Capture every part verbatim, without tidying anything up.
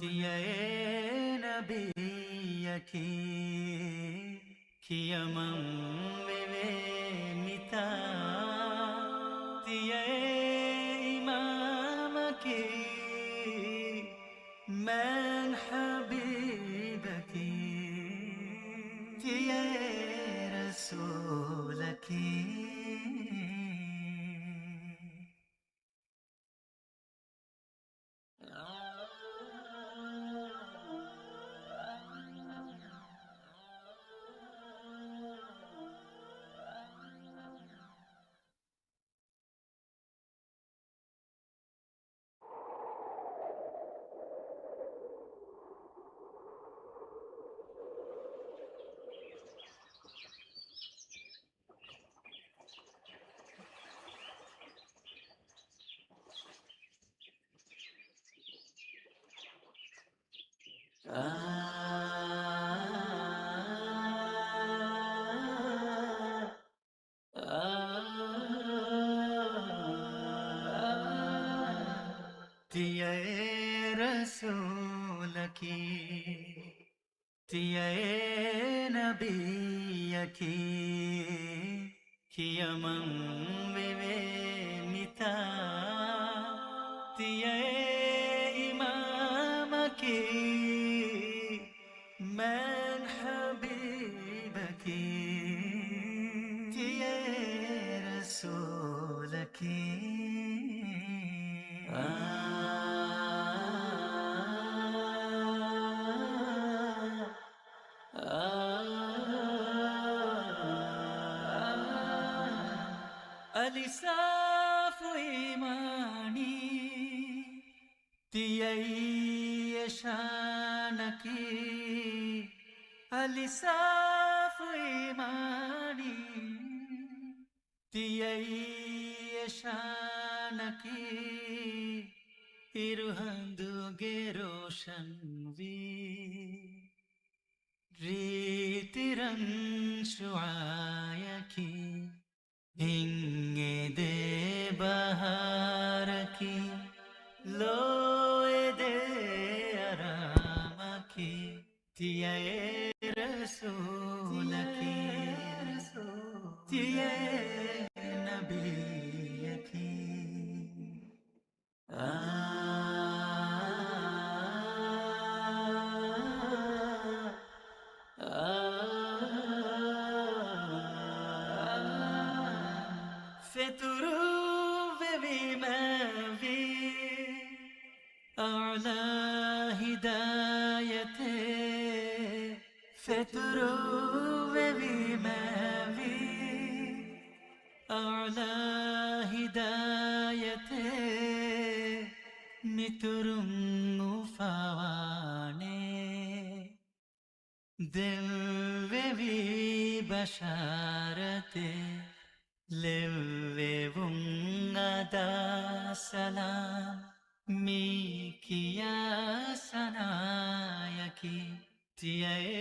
ތިޔައޭ ނަބިއްޔަކީ ކިޔަމަންވެވޭ މިތާ. ތިޔައޭ އިމާމަކީ މާތް ޙަބީބަކީ. ތިޔައޭ ރަސޫލަކީ. ތިޔައޭ ރަސޫލަކީ، ތިޔައޭ ނަބިއްޔަކީ، ކިޔަމަންވެވޭ މިތާ. ތިޔައޭ އިމާމަކީ، މާތް ޙަބީބަކީ، ތިޔައޭ ރަސޫލަކީ. އާ، އާ، އަލި ސާފު އީމާނީ، ތިޔައީ އެ ޝާނަކީ، އަލި ސާފު އީމާނީ، ތިޔައީ އެ ޝާނަކީ، އިރުހަނދުގެ ރޯޝަންވީ، ރީތި ރަން ޝުޢާޔަކީ، ހިތްއެދޭ ބަހާރަކީ، ލޯއެދޭ އަރާމަކީ، ތިޔައޭ ރަސޫލަކީ، ތިޔައޭ ނަބިއްޔަކީ. އާ، އާ، ފެތުރުވެވީމާވީ، އަޢުލާ ހިދާޔަތޭ، ފެތުރުވެވީމާވީ، އަޢުލާ ހިދާޔަތޭ، މިތުރުން އުފާވާނޭ. ދެއްވެވީ ބަޝާރަތެއް، ލެއްވެވުން އަދާ ސަލާމް، މި ކިޔާ ސަނާޔަކީ، ތިޔައޭ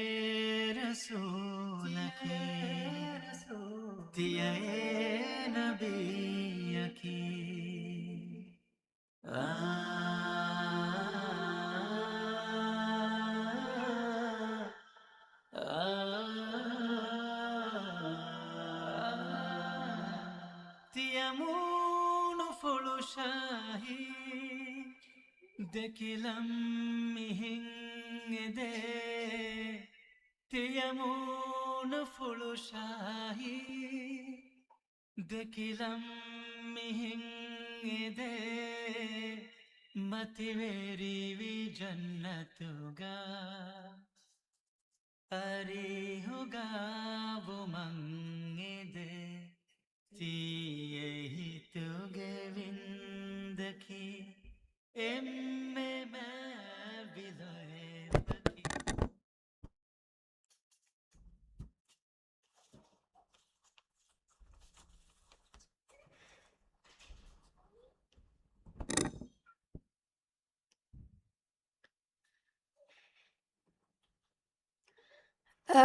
ރަސޫލަކީ، ތިޔައޭ ނަބިއްޔަކީ. އާ، އާ، ތިޔަމޫނުފުޅު ޝާހީ، ދެކިލަން މިހެން އެދޭ، ތިޔަމޫނުފުޅު ޝާހީ، ދެކިލަން މިހެން އެދޭ، މަތިވެރިވި ޖަންނަތުގަ، އަރިހުގަ ވުމަށް އެދޭ، ތިޔަ ހިތުގެ ވިންދަކީ، އެންމެ މާތްވި ލޯތްބަކީ.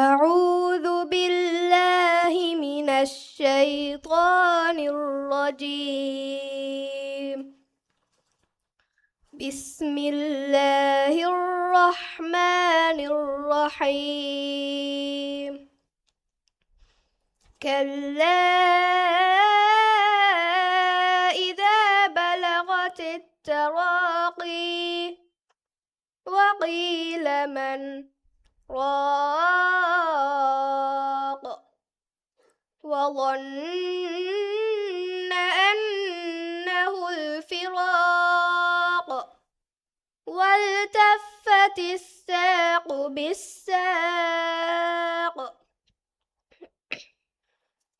أعوذ بالله من الشيطان الرجيم. بسم الله الرحمن الرحيم. كلا إذا بلغت التراقي. وقيل من راق. وظن أنه الفراق. والتفت الساق بالساق.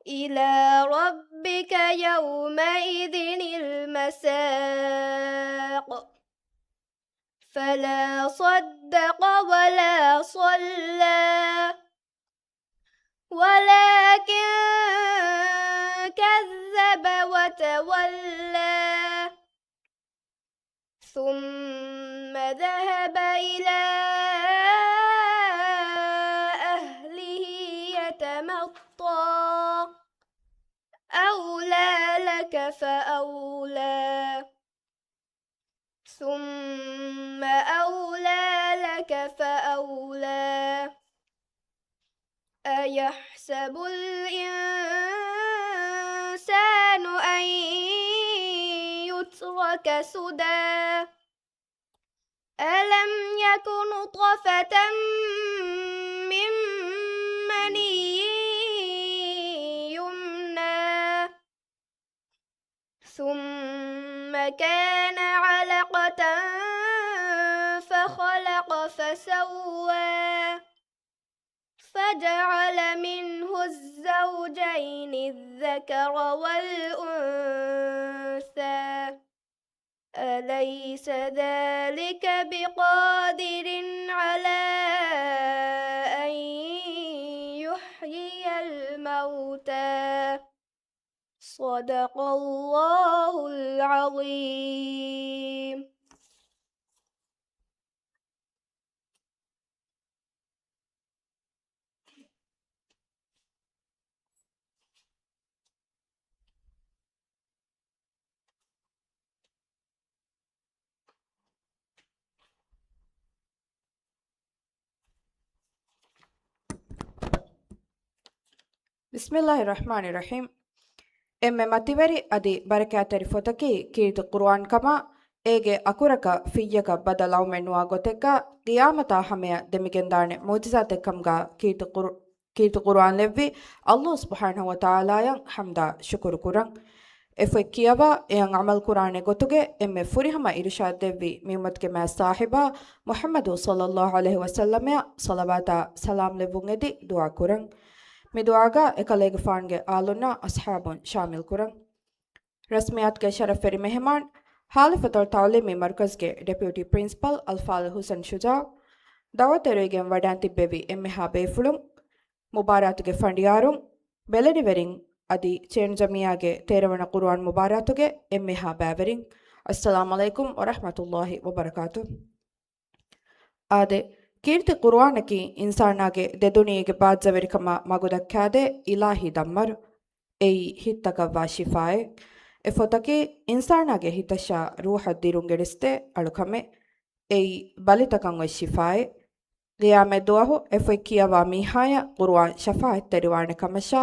إلى ربك يومئذ المساق. فلا صدق ولا صلى. ولكن كذب وتولى. ثم ذهب إلى أهله يتمطى. أولى لك فأولى. ثم أولى لك فأولى. أيحسب الإنسان أن يترك سدى. ألم يك نطفة من مني يمنى. ثم كان علقة فخلق فسوى. فجعل منه الزوجين الذكر والأنثى. أليس ذلك بقادر على أن يحيي الموتى. صدق الله العظيم. بسم الله الرحمن الرحيم. އެންމެ މަތިވެރި އަދި ބަރަކާތްތެރި ފޮތަކީ ކީރިތި ޤުރުއާން ކަމަށް، އޭގެ އަކުރަކަށް ފިއްޔަކަށް ބަދަލު އައުމެއް ނުވާ ގޮތެއްގަ، ޤިޔާމަތާ ހަމަޔަށް ދެމިގެންދާނެ މުޢުޖިޒާތެއް ކަމުގަ ކީރިތި ޤުރު-، ކީރިތި ޤުރުއާން ލެއްވި އައްލާހު ސުބްޙާނަހޫ ވަތަޢާލާއަށް ޙަމްދާ ޝުކުރު ކުރަން. އެ ފޮތް ކިޔަވާ، އެއަށް ޢަމަލު ކުރާނެ ގޮތުގެ އެންމެ ފުރިހަމަ އިރުޝާދު ދެއްވި މި އުއްމަތުގެ މާތް ސާހިބާ މުޙައްމަދު ޞައްލައްލާހު ޢަލައިހި ވަސައްލަމަށް ޞަލަވާތާ ސަލާމް ލެއްވުން އެދި ދުޢާ ކުރަން. މި ދުޢާގަ އެކަލޭގެފާނުގެ އާލުންނާ އަޞްޙާބުން ޝާމިލް ކުރަން. ރަސްމިއްޔާތުގެ ޝަރަފްވެރި މެހެމާން، ހާލިފަތުލް ތަޢުލީމީ މަރުކަޒުގެ ޑެޕިއުޓީ ޕްރިންސިޕަލް އަލްފާޟިލް ޙުސައިން ޝުޖާޢު، ދަޢުވަތު އެރުވިގެން ވަޑައިން ތިއްބެވި އެންމެހާ ބޭފުޅުން، މުބާރާތުގެ ފަނޑިޔާރުން، ބެލެނިވެރިން އަދި ޗޭން ޖަމިއްޔާގެ ތޭރަ ވަނަ ޤުރުއާން މުބާރާތުގެ އެންމެހާ ބައިވެރިން، އައްސަލާމް ޢަލައިކުމް ވަރަޙްމަތުﷲި ވަބަރަކާތުހު. އާދެ، ކީރިތި ޤުރުއާނަކީ އިންސާނާގެ ދެ ދުނިޔޭގެ ބާއްޖަވެރިކަމާ މަގުދައްކާދޭ އިލާހީ ދަންމަރު. އެއީ ހިތްތަކަށްވާ ޝިފާއެއް. އެ ފޮތަކީ އިންސާނާގެ ހިތަށާ ރޫޙަށް ދިރުންގެނެސްދޭ އަޅުކަމެއް. އެއީ ބަލިތަކަށް އޮތް ޝިފާއެއް. ޤިޔާމަތް ދުވަހު އެ ފޮތް ކިޔަވާ މީހާޔަށް ޤުރުއާން ޝަފާޢަތްތެރިވާނެ ކަމަށާ،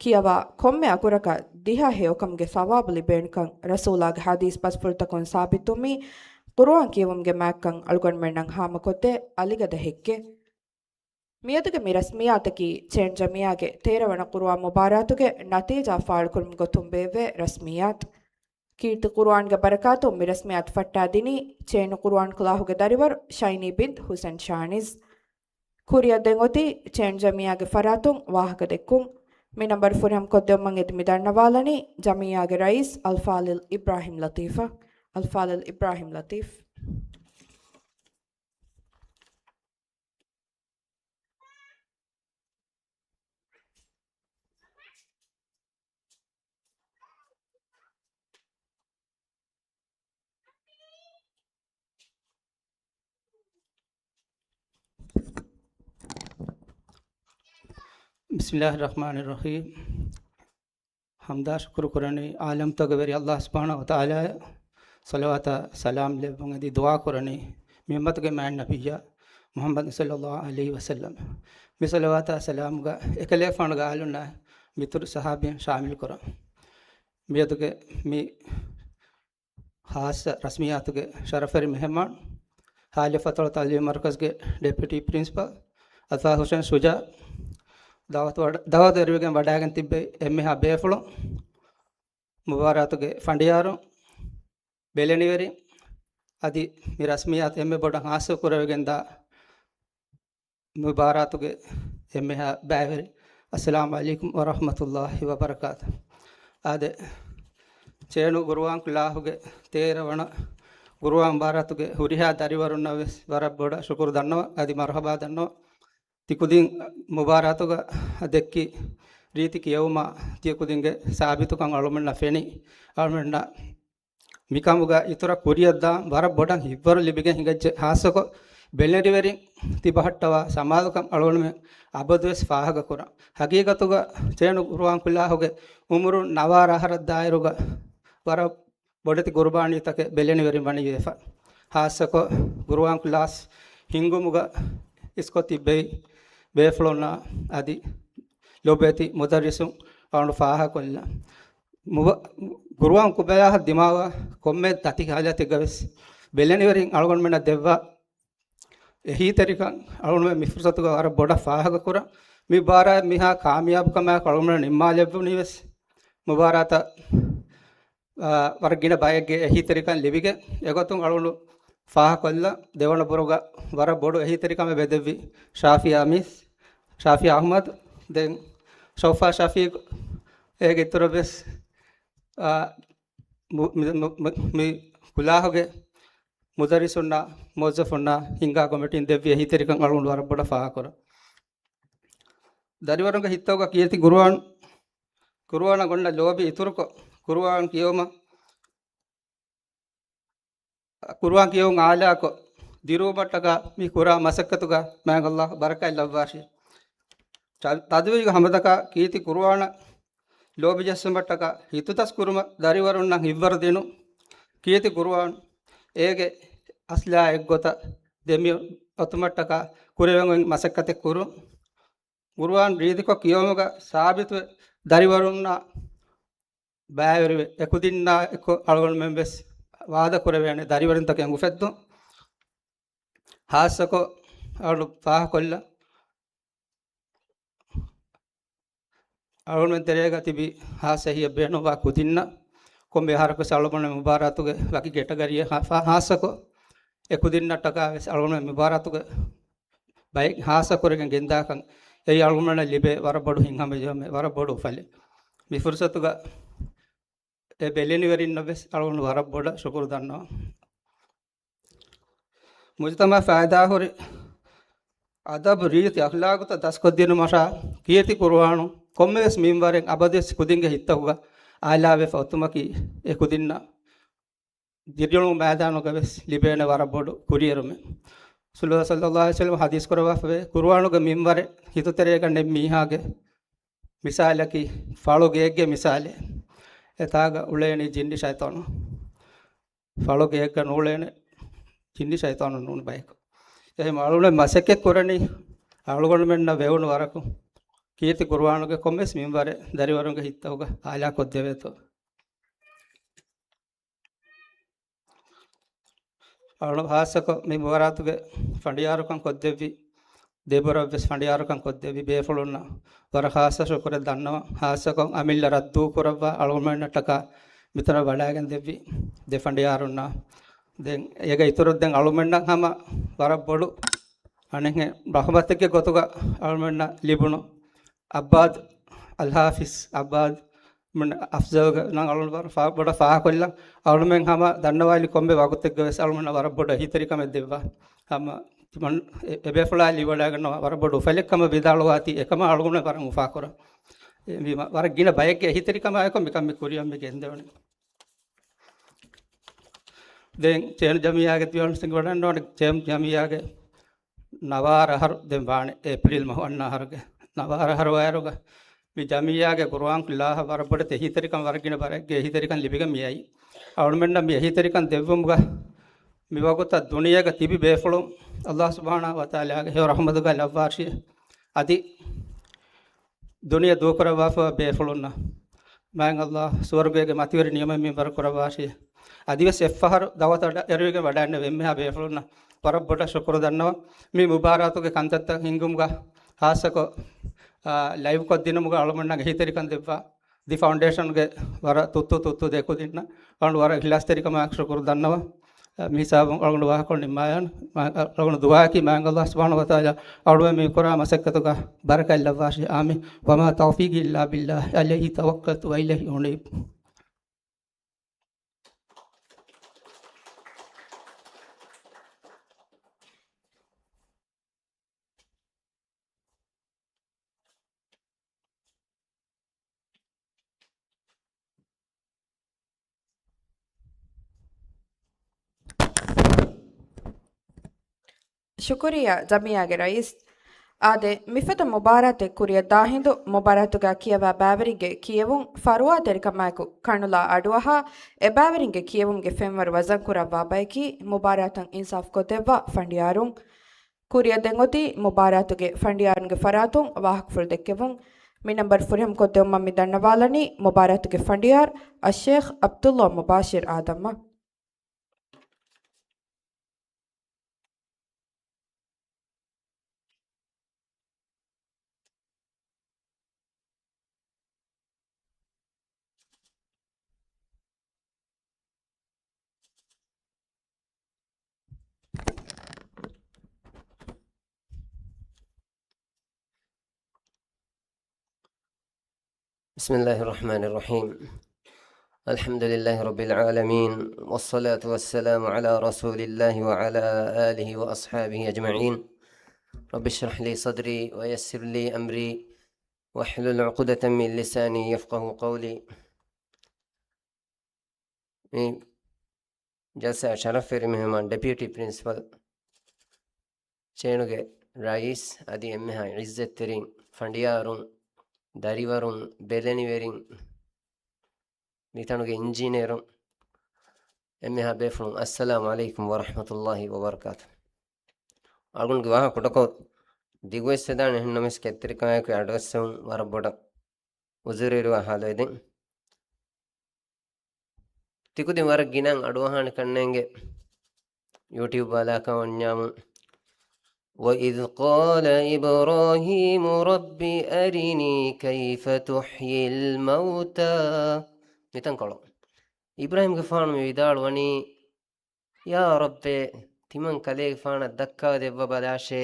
ކިޔަވާ ކޮންމެ އަކުރަކަށް ދިހަ ހެޔޮކަމުގެ ޘަވާބު ލިބޭނެކަން ރަސޫލާގެ ޙަދީޘް ބަސްފުޅުތަކުން ސާބިތުވުމީ، ޤުރުއާން ކިޔެވުމުގެ މާތްކަން އަޅުގަނޑުމެންނަށް ހާމަކޮށްދޭ އަލިގަދަ ހެއްކެއް. މިއަދުގެ މި ރަސްމިއްޔާތަކީ ޗޭން ޖަމިއްޔާގެ ތޭރަ ވަނަ ޤުރުއާން މުބާރާތުގެ ނަތީޖާ ފާޅުކުރުމުގެ ގޮތުން ބޭއްވޭ ރަސްމިއްޔާތު. ކީރިތި ޤުރުއާންގެ ބަރަކާތުން މި ރަސްމިއްޔާތު ފައްޓާދިނީ ޗޭނު ޤުރުއާން ކުލާހުގެ ދަރިވަރު ޝައިނީ ބިންތު ޙުސައިން ޝާނިޒް. ކުރިއަށް ދެން އޮތީ ޗޭން ޖަމިއްޔާގެ ފަރާތުން ވާހަކަ ދެއްކުން. މި ނަންބަރު ފުރިހަމަކޮށްދެއްވުމަށް އެދި މި ދަންނަވާލަނީ ޖަމިއްޔާގެ ރައީސް އަލްފާޟިލް އިބްރާހިމް ލަޠީފަށް. އަލްފާޟިލް އިބްރާހިމް ލަޠީފް. بسم الله الرحمن الرحيم. ޙަމްދާ ޝުކުރު ކުރަނީ ޢާލަމްތަކުގެ ވެރި އައްލާހު ސުބްޙާނަހޫ ވަތަޢާލާއަށް. ޞަލަވާތާ ސަލާމް ލެއްވުން އެދި ދުޢާ ކުރަނީ މި އުއްމަތުގެ މާތް ނަބިއްޔާ މުޙައްމަދު ޞައްލައްލާހު ޢަލައިހި ވަސައްލަމް. މި ޞަލަވާތާ ސަލާމުގަ އެކަލޭގެފާނުގެ އާލުންނާ މިތުރު ޞަޙާބީން ޝާމިލް ކުރަން. މިއަދުގެ މި ޚާއްޞަ ރަސްމިއްޔާތުގެ ޝަރަފުވެރި މެހެމާން، ހާލި ފަތޮޅު ތަޢުލީމީ މަރުކަޒުގެ ޑެޕިއުޓީ ޕްރިންސިޕަލް އަލްފާޟިލް ޙުސައިން ޝުޖާ، ދަޢުވަތު ވަޑަ-، ދަޢުވަތު އެރިވެގެން ވަޑައިގެން ތިއްބެވި އެންމެހާ ބޭފުޅުން، މުބާރާތުގެ ފަނޑިޔާރުން، ބެލެނިވެރިން، އަދި މި ރަސްމިއްޔާތު އެންމެ ބޮޑަށް ޚާއްޞަ ކުރެވިގެންދާ މުބާރާތުގެ އެންމެހާ ބައިވެރިން، އައްސަލާމު ޢަލައިކުމް ވަރަޙްމަތުﷲި ވަބަރަކާތު. އާދެ، ޗޭނު ޤުރުއާން ކްލާހުގެ ތޭރަ ވަނަ ޤުރުއާން މުބާރާތުގެ ހުރިހާ ދަރިވަރުންނަށް ވެސް ވަރަށް ބޮޑަށް ޝުކުރު ދަންނަވަން، އަދި މަރުޙަބާ ދަންނަވަން. ތި ކުދިން މުބާރާތުގަ ދެއްކި ރީތި ކިޔެވުމާ ތިޔަ ކުދިންގެ ސާބިތުކަން އަޅުމެންނަށް ފެނި. އަޅުމެންނަށް މިކަމުގަ އިތުރަށް ކުރިއަށްދާން ވަރަށް ބޮޑަށް ހިތްވަރު ލިބިގެން ހިނގައްޖެ. ޚާއްޞަކޮށް ބެލެނިވެރިން ތި ބަހައްޓަވާ ސަމާލުކަން އަޅުގަނޑުމެން އަބަދުވެސް ފާހަގަކުރަން. ޙަޤީޤަތުގަ ޗޭނު ޤުރުއާން ކުލާހުގެ އުމުރުން ނަވާރަ އަހަރަށް ދާއިރުގަ ވަރަށް ބޮޑެތި ޤުރުބާނީތަކެއް ބެލެނިވެރިން ވަނީ ވެފަ. ޚާއްޞަކޮށް ޤުރުއާން ކްލާސް ހިންގުމުގަ އިސްކޮށް ތިއްބެވި ބޭފުޅުންނާ އަދި ލޮބުވެތި މުދައްރިސުން އަޅުގަނޑު ފާހަގަކޮށްލަން. މުބަ-، ޤުރުއާން ކުބަޔާހަށް ދިމާވާ ކޮންމެ ތަތި ހާލަތެއްގަ ވެސް ބެލެނިވެރިން އަޅުގަނޑުމެންނަށް ދެއްވާ އެހީތެރިކަން އަޅުގަނޑުމެން މި ފުރުޞަތުގަ ވަރަށް ބޮޑަށް ފާހަގަކުރަން. މި ބާރާ މިހާ ކާމިޔާބުކަމާއެކު އަޅުގަނޑުމެން ނިންމާލެއްވުނީ ވެސް މުބާރާތަށް، އާ، ވަރަށް ގިނަ ބައެއްގެ އެހީތެރިކަން ލިބިގެން. އެގޮތުން އަޅުގަނޑު ފާހަގަކޮށްލަން ދެވަނަ ބުރުގަ ވަރަށް ބޮޑު އެހީތެރިކަމެއް ބެދެއްވި ޝާފިޔާ މިސް، ޝާފިޔާ އަޙްމަދު، ދެން ޝައުފާ ޝަފީޤު، އޭގެ އިތުރަށް ވެސް، އާ، މު-، މި-، މު-، މު-، މި ކުލާހުގެ މުދައްރިސުންނާ މުވައްޒަފުންނާ ހިންގާ ކޮމިޓީން ދެއްވި އެހީތެރިކަން އަޅުގަނޑު ވަރަށް ބޮޑަށް ފާހަގަކުރަން. ދަރިވަރުންގެ ހިތްތަކުގަ ކީރިތި ޤުރުއާން، ޤުރުއާނަށް އޮންނަ ލޯބި އިތުރުކޮށް، ޤުރުއާން ކިޔެވުމަށް، ޤުރުއާން ކިޔެވުން އާލާކޮށް، ދިރުވުމަށްޓަކާ މި ކުރާ މަސައްކަތުގަ މާތް ﷲ ބަރަކާތް ލައްވާށި. ތަ-، ތަދުވީގަ ހަމަތަކާ ކީރިތި ޤުރުއާނަށް ލޯބި ޖައްސުމަށްޓަކާ ހިތުތަސް ކުރުމަށް ދަރިވަރުންނަށް ހިތްވަރު ދިނުން. ކީރިތި ޤުރުއާން އޭގެ އަސްލާ އެއްގޮތަށް ދެމި އޮތުމަށްޓަކާ ކުރެވެން މަސައްކަތެއް ކުރުން. ޤުރުއާން ރީތިކޮށް ކިޔެވުމުގަ ސާބިތުވެ ދަރިވަރުންނާ ބައިވެރިވެ އެކުދިންނާ އެކު އަޅުގަނޑުމެން ވެސް ވާދަ ކުރެވޭނެ ދަރިވަރުންތަކެއް އުފެއްދުން. ޚާއްޞަކޮށް އަޅު ފާހަކޮށްލަ އަޅުގަނޑުމެން ތެރޭގަ ތިބި ޚާއްޞަ އެހީއެއް ބޭނުންވާ ކުދިންނަށް ކޮންމެ އަހަރަކު ވެސް އަޅުގަނޑުމެން މުބާރާތުގެ ވަކި ކެޓަގަރީއެއް ހާ-، ފާ-، ޚާއްޞަކޮށް އެކުދިންނަށްޓަކާ ވެސް އަޅުގަނޑުމެން މުބާރާތުގެ ބައެއް ޚާއްޞަ ކުރެގެން ގެންދާކަން އެއީ އަޅުގަނޑަށް ލިބޭ ވަރަށް ބޮޑު ހިތްހަމަޖެހުމެއް، ވަރަށް ބޮޑު އުފަލެއް. މި ފުރުޞަތުގަ އެ ބެލެނިވެރިންނަށް ވެސް އަޅުގަނޑު ވަރަށް ބޮޑަށް ޝުކުރު ދަންނަވަން. މުޖުތަމަޢަށް ފައިދާހުރި އަދަބު ރީތި އަޚްލާގުތައް ދަސްކޮށްދިނުމަށާ ކީރިތި ޤުރުއާނު ކޮންމެވެސް މިންވަރެއް އަބަދުވެސް ކުދިންގެ ހިތްތަކުގަ އާލާވެފަ އޮތުމަކީ އެ ކުދިންނަށް ދިރިއުޅުމު މައިދާނުގަ ވެސް ލިބޭނެ ވަރަށް ބޮޑު ކުރިއެރުމެއް. ރަސޫލުﷲ ޞައްލަﷲ ޢަލައިހި ވަސައްލަމަ ޙަދީޘް ކުރައްވާފަވޭ، ޤުރުއާނުގެ މިންވަރެއް ހިތުތެރޭގަ ނެތް މީހާގެ މިސާލަކީ ފަޅު ގެއެއްގެ މިސާލެއް. އެތާގަ އުޅޭނީ ޖިންނި ޝައިޠާނު. ފަޅު ގެއެއްގަ ނޫޅޭނެ ޖިންނި ޝައިޠާނު ނޫން ބަޔަކު. އެހެން އަޅުގަނޑު މަސައްކަތް ކުރަނީ އަޅުގަނޑުމެންނަށް ވެވުނު ވަރަކު ކީރިތި ޤުރުއާނުގެ ކޮންމެސް މިންވަރެއް ދަރިވަރުންގެ ހިތްތަކުގަ އާލާ ކޮށްދެވޭތޯ. އަޅު ޚާއްޞަކޮށް މި މުބާރާތުގެ ފަނޑިޔާރުކަން ކޮށްދެއްވި، ދެބުރަށްވެސް ފަނޑިޔާރުކަން ކޮށްދެއްވި ބޭފުޅުންނަށް ވަރަށް ޚާއްޞަ ޝުކުރެއް ދަންނަވަން. ޚާއްޞަކޮށް އަމިއްލަ ރައްދު ކުރައްވާ އަޅުގަނޑުމެންނަށްޓަކާ މިތަނަށް ވަޑައިގެން ދެއްވި ދެ ފަނޑިޔާރުންނަށް. ދެން އޭގެ އިތުރު ދެން އަޅުގަނޑުމެންނަށް ހަމަ ވަރަށް ބޮޑު އަނެއްހެން ރަޙްމަތެއްގެ ގޮތުގަ އަޅުގަނޑުމެންނަށް ލިބުނު ޢައްބާދު އަލްޙާފިޒް ޢައްބާދު އަފްޒަލްގެ ނަން އަޅުގަނޑު ވަރަށް ފާ-، ބޮޑަށް ފާހަކޮށްލަން. އަޅުގަނޑުމެން ހަމަ ދަންނަވާލި ކޮންމެ ވަގުތެއްގަ ވެސް އަޅުގަނޑަށް ވަރަށް ބޮޑު އެހީތެރިކަމެއް ދެއްވާ. ހަމަ ތިމަން އެ-، އެބޭފުޅާ ލިބިވަޑައިގަންނަވާ ވަރަށް ބޮޑު އުފަލެއް ކަމަށް ވިދާޅުވާތީ އެކަމަށް އަޅުގަނޑު ވަރަށް އުފާކުރަން. އެ ވީމަ ވަރަށް ގިނަ ބައެއްގެ އެހީތެރިކަމާއެކު މިކަން މި ކުރިއަށް މި ގެންދެވުނީ. ދެން ޗޭނު ޖަމިއްޔާގެ ދިވާނު ސިނގިވަޑަން ނޯން ޗޭނު ޖަމިއްޔާގެ ނަވާރަ އަހަރު ދެން ވާނެ އޭޕްރީލް މަހު އަންނަ އަހަރުގެ ނަވާރަ އަހަރު ވާއިރުގަ މި ޖަމިއްޔާގެ ޤުރުއާން ކުލާހަށް ވަރަށް ބޮޑެތި އެހީތެރިކަން، ވަރަށް ގިނަ ބައެއްގެ އެހީތެރިކަން ލިބިގެން މިއައީ. އަޅުމެންނަށް މި އެހީތެރިކަން ދެއްވުމުގަ މި ވަގުތަށް ދުނިޔޭގަ ތިބި ބޭފުޅުން ﷲ ސުބްޙާނަހޫ ވަތަޢާލާގެ ހެޔޮ ރަޙްމަތުގަ ލައްވާށި. އަދި ދުނިޔެ ދޫކުރައްވާފަ ބޭފުޅުންނަށް މާތް ﷲ ސުވަރުގޭގެ މަތިވެރި ނިޢުމަތް މިންވަރު ކުރައްވާށި. އަދިވެސް އެއްފަހަރު ދަޢުވަތަށް އެރުވިގެން ވަޑައިގެންނެވި އެންމެހާ ބޭފުޅުންނަށް ވަރަށް ބޮޑަށް ޝުކުރު ދަންނަވަން. މި މުބާރާތުގެ ކަންތައްތައް ހިންގުމުގަ ޚާއްޞަކޮށް، އާ، ލައިވް ކޮށްދިނުމުގަ އަޅުމެންނަށް އެހީތެރިކަން ދެއްވާ ދި ފައުންޑޭޝަންގެ ވަރަށް ތުއްތު ތުއްތު ދެ ކުދިންނަށް އަޅުގަނޑު ވަރަށް އިޚްލާޞްތެރިކަމާއެކު ޝުކުރު ދަންނަވަން. މި ހިސާބުން އަޅުގަނޑު ވާހަކަ ނިންމާލަން. އަޅުގަނޑު ދުޢާއަކީ މާތް ﷲ ސުބްޙާނަހޫ ވަތަޢާލާ އަޅުގަނޑު މި ކުރާ މަސައްކަތުގަ ބަރަކާތް ލައްވާށި. އާމީން. وما توفيقي إلا بالله عليه توكلت وإليه أنيب. ޝުކުރިއްޔާ ޖަމިއްޔާގެ ރައީސް. އާދެ، މިފަދަ މުބާރާތެއް ކުރިއަށް ދާހިނދު މުބާރާތުގަ ކިޔަވާ ބައިވެރިންގެ ކިޔެވުން ފަރުވާތެރިކަމާއެކު ކަނުލާ އަޑުއަހާ، އެ ބައިވެރިންގެ ކިޔެވުމުގެ ފެންވަރު ވަޒަންކުރައްވާ ބަޔަކީ މުބާރާތަށް އިންސާފުކޮށްދެއްވާ ފަނޑިޔާރުން. ކުރިއަށް ދެން އޮތީ މުބާރާތުގެ ފަނޑިޔާރުންގެ ފަރާތުން ވާހަކަފުޅު ދެއްކެވުން. މި ނަންބަރު ފުރިހަމަކޮށްދެއްވުމަށް މި ދަންނަވާލަނީ މުބާރާތުގެ ފަނޑިޔާރު އައްޝޭޚް ޢަބްދުﷲ މުބާޝިރް އާދަމްއަށް. بسم الله الرحمن الرحيم. الحمد لله رب العالمين، والصلاة والسلام على رسول الله وعلى آله وأصحابه أجمعين. رب اشرح لي صدري ويسر لي أمري واحلل عقدة من لساني يفقهوا قولي. މި ޖަލްސާ ޝަރަފްވެރި މެހެމާން ޑެޕިއުޓީ ޕްރިންސިޕަލް ޗޭނުގެ ރައީސް އަދި އެންމެހާ ޢިއްޒަތްތެރިން، ފަނޑިޔާރުން، ދަރިވަރުން، ބެލެނިވެރިން، މިތަނުގެ އިންޖީނިއަރުން، އެންމެހާ ބޭފުޅުން، އައްސަލާމު ޢަލައިކުމް ވަރަޙްމަތުﷲ ވަބަރަކާތު. އަޅުގަނޑުގެ ވާހަކަ ކުޑަކޮށް ދިގުވެސް ވެދާނެ، އެހެންނަމަވެސް ކެތްތެރިކަމާއެކު އަޑުއައްސެވުން ވަރަށް ބޮޑަށް އުޒުރު އެރުވާ ހާލު އެދެން. ތިކުދިން ވަރަށް ގިނަ އަޑުއަހާނެ ކަންނޭނގެ ޔޫޓިއުބް ބަލާކަށް އޮންޏާމު. وَإِذْ قَالَ إِبْرَاهِيمُ رَبِّ أَرِنِي كَيْفَ تُحْيِي الْمَوْتَى. މިތަންކޮޅު އިބްރާހީމްގެފާނު މި ވިދާޅުވަނީ، ޔާ ރައްބޭ، ތިމަން ކަލޭގެފާނަށް ދައްކާދެއްވަބަލާށޭ،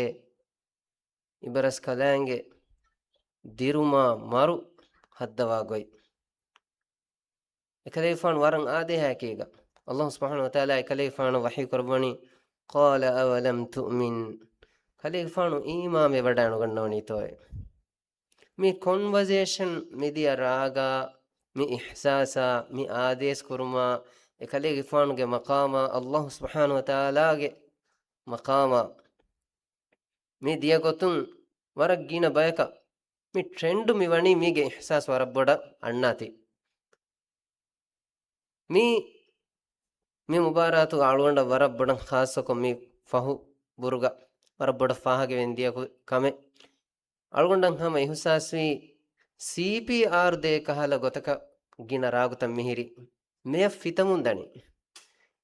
އިބަރަސްކަލާނގެ ދިރުމާ މަރު ހައްދަވާ ގޮތް. އެކަލޭގެފާނު ވަރަށް އާދޭހާއެކީގަ، ﷲ ސުބްޙާނަހޫ ވަތަޢާލާ އެކަލޭގެފާނަށް ވަޙީ ކުރައްވަނީ، قَالَ أَوَلَمْ تُؤْمِن. ކަލޭގެފާނު އީމާންވެވަޑައިނުގަންނަވަނީތޯއޭ؟ މި ކޮންވަޒޭޝަން މިދިޔަ ރާގާ، މި އިޙްސާސާ، މި އާދޭސް ކުރުމާ، އެކަލޭގެފާނުގެ މަޤާމާ، ﷲ ސުބްޙާނަހޫ ވަތަޢާލާގެ މަޤާމާ، މި ދިޔަ ގޮތުން ވަރަށް ގިނަ ބަޔަކަށް މި ޓްރެންޑު މި ވަނީ މީގެ އިޙްސާސް ވަރަށް ބޮޑަށް އަންނާތީ. މީ، މި މުބާރާތުގަ އަޅުގަނޑަށް ވަރަށް ބޮޑަށް ޚާއްޞަކޮށް މި ފަހު ބުރުގަ ވަރަށް ބޮޑަށް ފާހަގަވެން ދިޔަ ކު-، ކަމެއް. އަޅުގަނޑަށް ހަމަ އިހުސާސްވީ ސީޕީއާރް ދޭ ކަހަލަ ގޮތަކަށް ގިނަ ރާގުތައް މިހިރި. މެޔަށް ފިތަމުން ދަނީ.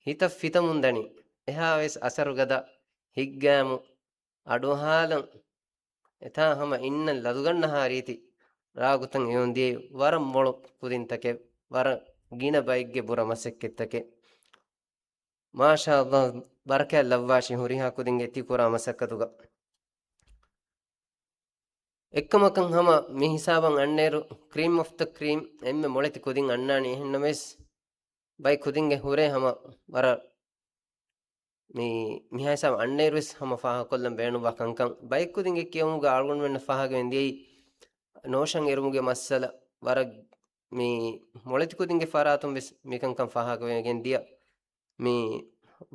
ހިތަށް ފިތަމުން ދަނީ. އެހާވެސް އަސަރުގަދަ ހިތްގައިމު އަޑުއަހާލަން އެތާ ހަމަ އިންނަން ލަދުގަންނަހާ ރީތި ރާގުތައް އެއުން ދިޔައީ ވަރަށް މޮޅު ކުދިންތަކެއް، ވަރަށް ގިނަ ބައެއްގެ ބުރަ މަސައްކަތްތަކެއް. މާޝާﷲ، ބަރަކާތް ލައްވާށި ހުރިހާ ކުދިންގެ ތި ކުރާ މަސައްކަތުގަ. އެއްކަމަކަށް ހަމަ މި ހިސާބަށް އަންނައިރު ކްރީމް އޮފް ދަ ކްރީމް އެންމެ މޮޅެތި ކުދިން އަންނާނީ. އެހެންނަމަވެސް ބައެއް ކުދިންގެ ހުރޭ ހަމަ ވަރަށް މި، މިހާ ހިސާބަށް އަންނައިރުވެސް ހަމަ ފާހަގަކޮށްލަން ބޭނުންވާ ކަންކަން. ބައެއް ކުދިންގެ ކިޔެވުމުގަ އަޅުގަނޑުމެންނަށް ފާހަގަވެން ދިޔައީ ނޯޝަން އެރުމުގެ މައްސަލަ. ވަރަށް މި މޮޅެތި ކުދިންގެ ފަރާތުން ވެސް މިކަންކަން ފާހަގަވެގެން ދިޔަ. މި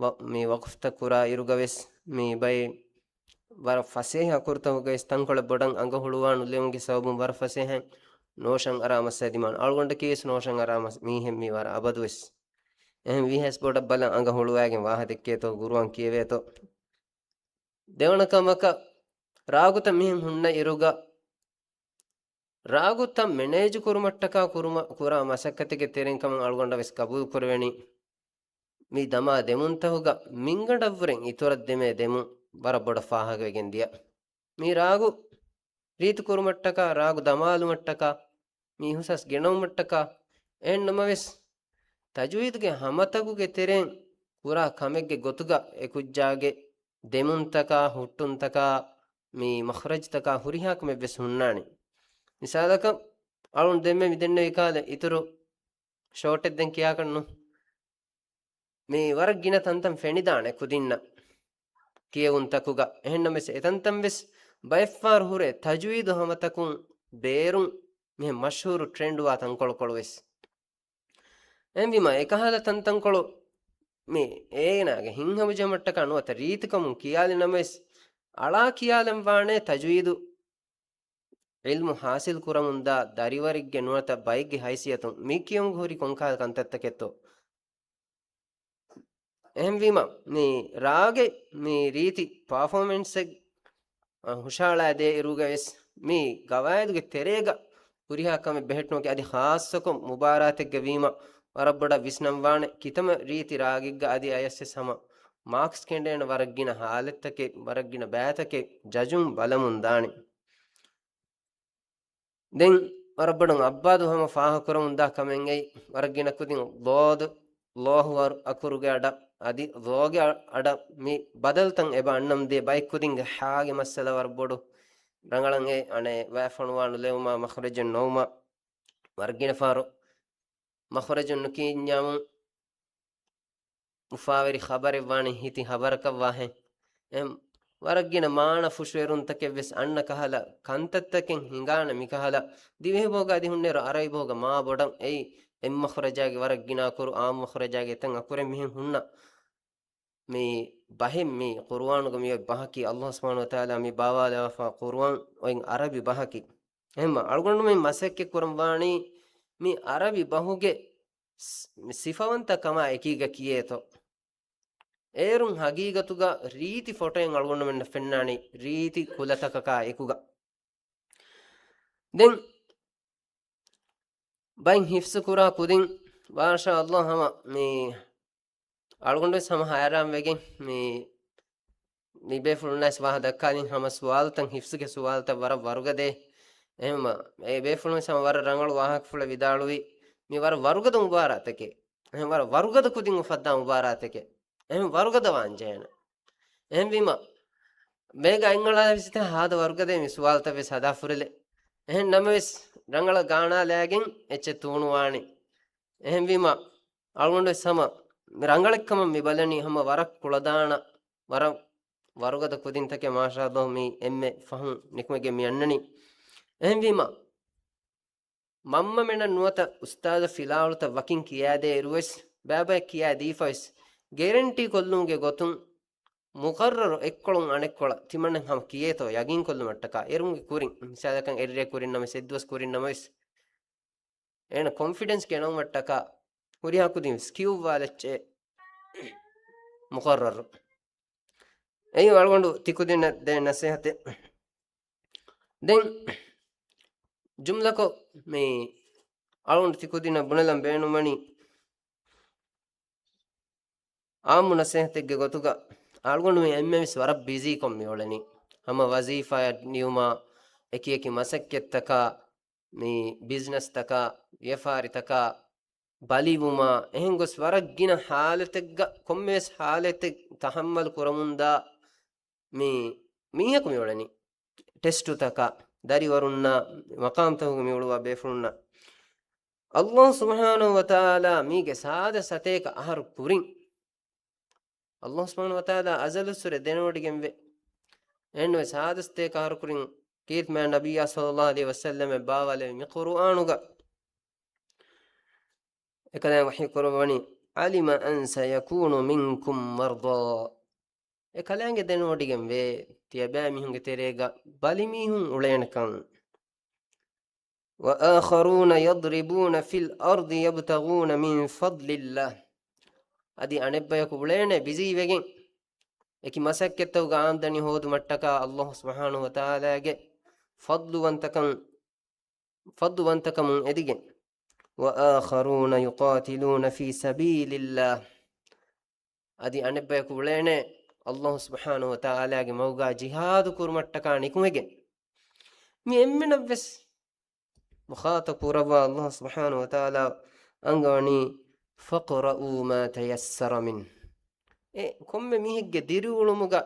ވަ-، މި ވަޤުފްތައް ކުރާ އިރުގަ ވެސް މި ބައެއް ވަރަށް ފަސޭހަ ކުރުތަކުގަ ވެސް ތަންކޮޅެއް ބޮޑަށް އަނގަ ހުޅުވާނުލެވުމުގެ ސަބަބުން ވަރަށް ފަސޭހައިން ނޯޝަން އަރާ މައްސަލަ ދިމާން. އަޅުގަނޑަކީ ވެސް ނޯޝަން އަރާ މަސް-، މީހެއް މީ ވަރަށް އަބަދު ވެސް. އެހެން ވީހެސް ބޮޑަށް ބަލަން އަނގަ ހުޅުވައިގެން ވާހަ ދެއްކޭތޯ، ގުރުއާން ކިޔެވޭތޯ. ދެވަނަ ކަމަކަށް، ރާގުތައް މިހެން ހުންނަ އިރުގަ، ރާގުތައް މެނޭޖު ކުރުމަށްޓަކާ ކުރުމަ-، ކުރާ މަސައްކަތެއްގެ ތެރެއިން ކަމަށް އަޅުގަނޑަށް ވެސް ގަބޫލު ކުރެވެނީ. މި ދަމާ ދެމުންތަކުގަ މިންގަނޑަށްވުރެން އިތުރަށް ދެމޭ ދެމުން ވަރަށް ބޮޑަށް ފާހަގަވެގެން ދިޔަ. މި ރާގު ރީތި ކުރުމަށްޓަކާ، ރާގު ދަމާލުމަށްޓަކާ، މި އިހުސާސް ގެނައުމަށްޓަކާ، އެހެން ނަމަވެސް، ތަޖުވީދުގެ ހަމަތަކުގެ ތެރެއިން ކުރާ ކަމެއްގެ ގޮތުގަ އެކުއްޖާގެ ދެމުންތަކާ، ހުއްޓުންތަކާ، މި މަޚްރަޖްތަކާ ހުރިހާ ކަމެއް ވެސް ހުންނާނެ. މިސާލަކަށް، އަޅުން ދެންމެ މި ދެންނެވި ކަހަލަ އިތުރު ޝޯޓެއް ދެން ކިޔާކަށްނު. މި ވަރަށް ގިނަ ތަންތަން ފެނިދާނެ ކުދިންނަށް ކިޔެވުންތަކުގަ. އެހެންނަމަވެސް، އެތަންތަން ވެސް ބައެއްފަހަރު ހުރޭ ތަޖުވީދު ހަމަތަކުން ބޭރުން މިހެން މަޝްހޫރު ޓްރެންޑްވާ ތަންކޮޅުކޮޅު ވެސް. އެހެންވީމަ، އެކަހަލަ ތަންތަންކޮޅު މި އޭނާގެ ހިތްހަމަޖެހުމަށްޓަކާ ނުވަތަ ރީތިކަމުން ކިޔާލި ނަމަވެސް، އަޅާ ކިޔާލަން ވާނެ ތަޖުވީދު ޢިލްމު ޙާޞިލް ކުރަމުންދާ ދަރިވަރެއްގެ ނުވަތަ ބައެއްގެ ހައިސިއްޔަތުން މި ކިޔަމުގަ ހުރި ކޮންކަހަލަ ކަންތައްތަކެއްތޯ. އެހެންވީމަ، މި ރާގެ މި ރީތި ޕާފޯމެންސެއް، އަ، ހުށަހަޅާދޭ އިރުގަ ވެސް މި ގަވާއިދުގެ ތެރޭގަ ހުރިހާ ކަމެއް ބެހެއްޓުމަކީ އަދި ޚާއްޞަކޮށް މުބާރާތެއްގަ ވީމަ ވަރަށް ބޮޑަށް ވިސްނަންވާނެ. ކިތަންމެ ރީތި ރާގެއްގަ އަދި އަޔަސްވެސް ހަމަ މާކްސް ކެނޑޭނެ ވަރަށް ގިނަ ހާލަތްތަކެއް، ވަރަށް ގިނަ ބައިތަކެއް ޖަޖުން ބަލަމުން ދާނެ. ދެން ވަރަށް ބޮޑަށް އައްބާދު ހަމަ ފާހަގަކުރަމުންދާ ކަމެއްގައި، ވަރަށް ގިނަ ކުދިން ޟޯދު، ﷲ އަކުރުގެ އަޑަށް އަދި ޟޯގެ އަޑަށް މި ބަދަލުތައް އެބަ އަންނަމުންދޭ. ބައެއް ކުދިންގެ ހާގެ މައްސަލަ ވަރަށް ބޮޑު ރަނގަޅަށް އެ އަނެއް ވައިފުޅު ވާނުލެވުމާ، މަޚްރަޖެއް ނޯވުމާ، ވަރަށް ގިނަ ފަހަރު މަޚްރަޖުން ނުކިޔަންޏާމު އުފާވެރި ޚަބަރެއް ވާނީ ހިތި ޚަބަރަކަށް ވާހެން. އެހެން ވަރަށް ގިނަ މާނަ ފުށުއެރުންތަކެއް ވެސް އަންނަ ކަހަލަ ކަންތައްތަކެއް ހިނގާނެ މިކަހަލަ. ދިވެހިބަހުގަ އަދި ހުންނައިރު ޢަރަބިބަހުގަ މާ ބޮޑަށް އެއީ އެއް މަޚްރަޖާގެ ވަރަށް ގިނަ އަކުރު، އާއްމު މަޚްރަޖާގެ އެތައް އަކުރެއް މިހެން ހުންނަ މި ބަހެއް. މި ޤުރުއާނުގަ މި އޮތް ބަހަކީ، ﷲ ސުބްޙާނަހޫ ވަތަޢާލާ މި ބާވާލާފަ ޤުރުއާން އޮތް ޢަރަބި ބަހަކީ. އެހެންމަ އަޅުގަނޑުމެން މަސައްކަތް ކުރަން ވާނީ މި ޢަރަބި ބަހުގެ ސް-، ސިފަވަންތަ ކަމާ އެކީގަ ކިޔޭތޯ. އޭރުން ހަގީގަތުގަ ރީތި ފޮޓޯއެއް އަޅުގަނޑުމެންނަށް ފެންނާނީ ރީތި ކުލަތަކަކާ އެކުގަ. ދެން ބައިން ހިފްޒު ކުރާ ކުދިން، މާޝާ ﷲ، ހަމަ މި އަޅުގަނޑުވެސް ހަމަ ހައިރާން ވެގެން މި، މި ބޭފުޅުންނަށް ވާހަ ދައްކާލިން ހަމަ ސުވާލުތައް، ހިފްޒުގެ ސުވާލުތައް ވަރަށް ވަރުގަދަ. އެހެންމަ އެ ބޭފުޅުން ހަމަ ވަރަށް ރަނގަޅު ވާހަކަފުޅެއް ވިދާޅުވި. މި ވަރަށް ވަރުގަދަ މުބާރާތެކޭ. އެހެން ވަރަށް ވަރުގަދަ ކުދިން އުފައްދާ މުބާރާތެކޭ. އެހެން ވަރުގަދަ ވާން ޖެހޭނެ. އެހެންވީމަ، ބޭގަ އަތްއަޅާ ވިސްތަ ހާދަ ވަރުގަދަ މި ސުވާލުތައް ވެސް ހަދާ ފުރެލެ. އެހެން ނަމަވެސް، ރަނގަޅަށް ގާނާލާގެން އެއްޗެއް ތޫނުވާނެ. އެހެންވީމަ، އަޅުގަނޑު ވެސް ހަމަ ރަނގަޅެއްކަމަށް މި ބަލަނީ ހަމަ ވަރަށް ކުޅަދާނަ، ވަރަށް ވަރުގަދަ ކުދިންތަކެއް މާޝާﷲ މި އެންމެ ފަހުން ނިކުމެގެން މި އަންނަނީ. އެހެންވީމަ، މަންމަމެނަށް ނުވަތަ އުސްތާޛަށް ފިލާވަޅުތައް ވަކިން ކިޔާދޭ އިރުވެސް، ބައިބައި ކިޔާދީފަވެސް، ގެރެންޓީ ކޮށްލުމުގެ ގޮތުން މުޤައްރަރު އެއްކޮޅުން އަނެއްކޮޅަށް ތިމަންނަ ހަމަ ކިޔޭތޯ ޔަގީންކޮށްލުމަށްޓަކާ، އޭރުމުގެ ކުރިން، މިސާލަކަށް އެއްރޭ ކުރިން ނަމަވެސް، އެއްދުވަސް ކުރިން ނަމަވެސް، އޭނަ ކޮންފިޑެންސް ގެނައުމަށްޓަކާ ހުރިހާ ކުދިން ވެސް ކިޔުއްވާލައްޗޭ މުޤައްރަރު. އެއީ އަޅުގަނޑު ތިކުދިންނަށް ދޭ ނަސޭހަތެއް. ދެން ޖުމްލަކޮށް މި އަޅުގަނޑު ތިކުދިންނަށް ބުނެލަން ބޭނުންވަނީ، އާއްމު ނަސޭހަތެއްގެ ގޮތުގަ އަޅުގަނޑު މި އެންމެންވެސް ވަރަށް ބިޒީކޮށް މި އުޅެނީ. ހަމަ ވަޒީފާއަށް ނިޔުމާ، އެކިއެކި މަސައްކަތްތަކާ، މި ބިޒްނަސްތަކާ، ވިޔަފާރިތަކާ ބަލިވުމާ، އެހެން ގޮސް ވަރަށް ގިނަ ހާލަތެއްގަ ކޮންމެވެސް ހާލަތެއް ތަހައްމަލް ކުރަމުންދާ މި މީހަކު މި އުޅެނީ. ޓެސްޓުތަކާ، ދަރިވަރުންނާ، މަޤާމްތަކުގަ މި އުޅުވާ ބޭފުޅުންނާ. ﷲ ސުބްޙާނަހޫ ވަތަޢާލާ މީގެ ސާދަ ސަތޭކަ އަހަރު ކުރިން، ﷲ ސުބްޙާނަހޫ ވަތަޢާލާ އަޒަލުއްސުރެ ދެނެވޮޑިގެންވޭ. އެހެންވެ، ސާދަ ސަތޭކަ އަހަރު ކުރިން ކީރިތި މާތް ނަބިއްޔާ ޞައްލައްލާހު ޢަލައިހި ވަސައްލަމަށް ބާވާލެވި މި ޤުރުއާނުގަ އެކަލާނގެ ވަޙީ ކުރައްވަނީ، "عَلِمَ أَنْ سَيَكُونُ مِنْكُمْ مَرْضَى." އެކަލާނގެ ދެނެވޮޑިގެންވޭ، ތިޔަބައިމީހުންގެ ތެރޭގަ ބަލިމީހުން އުޅޭނެކަން. وآخرون يضربون في الأرض يبتغون من فضل الله. އަދި އަނެއްބަޔަކު އުޅޭނެ ބިޒީވެގެން، އެކި މަސައްކަތްތަކުގަ އާމްދަނީ ހޯދުމަށްޓަކާ އައްލާހު ސުބްޙާނަހު ވަތަޢާލާގެ ފަޟްލުވަންތަކަން، ފަޟްލުވަންތަކަމުން އެދިގެން. وآخرون يقاتلون في سبيل الله. އަދި އަނެއްބަޔަކު އުޅޭނެ އައްލާހު ސުބްޙާނަހު ވަތަޢާލާގެ މަގުގަ ޖިހާދު ކުރުމަށްޓަކާ ނިކުމެގެން. މި އެންމެނަށްވެސް މުޚާޠަބު ކުރައްވާ އައްލާހު ސުބްޙާނަހު ވަތަޢާލާ އަންގަވަނީ، فاقرؤوا ما تيسر منه. އެ ކޮންމެ މީހެއްގެ ދިރިއުޅުމުގަ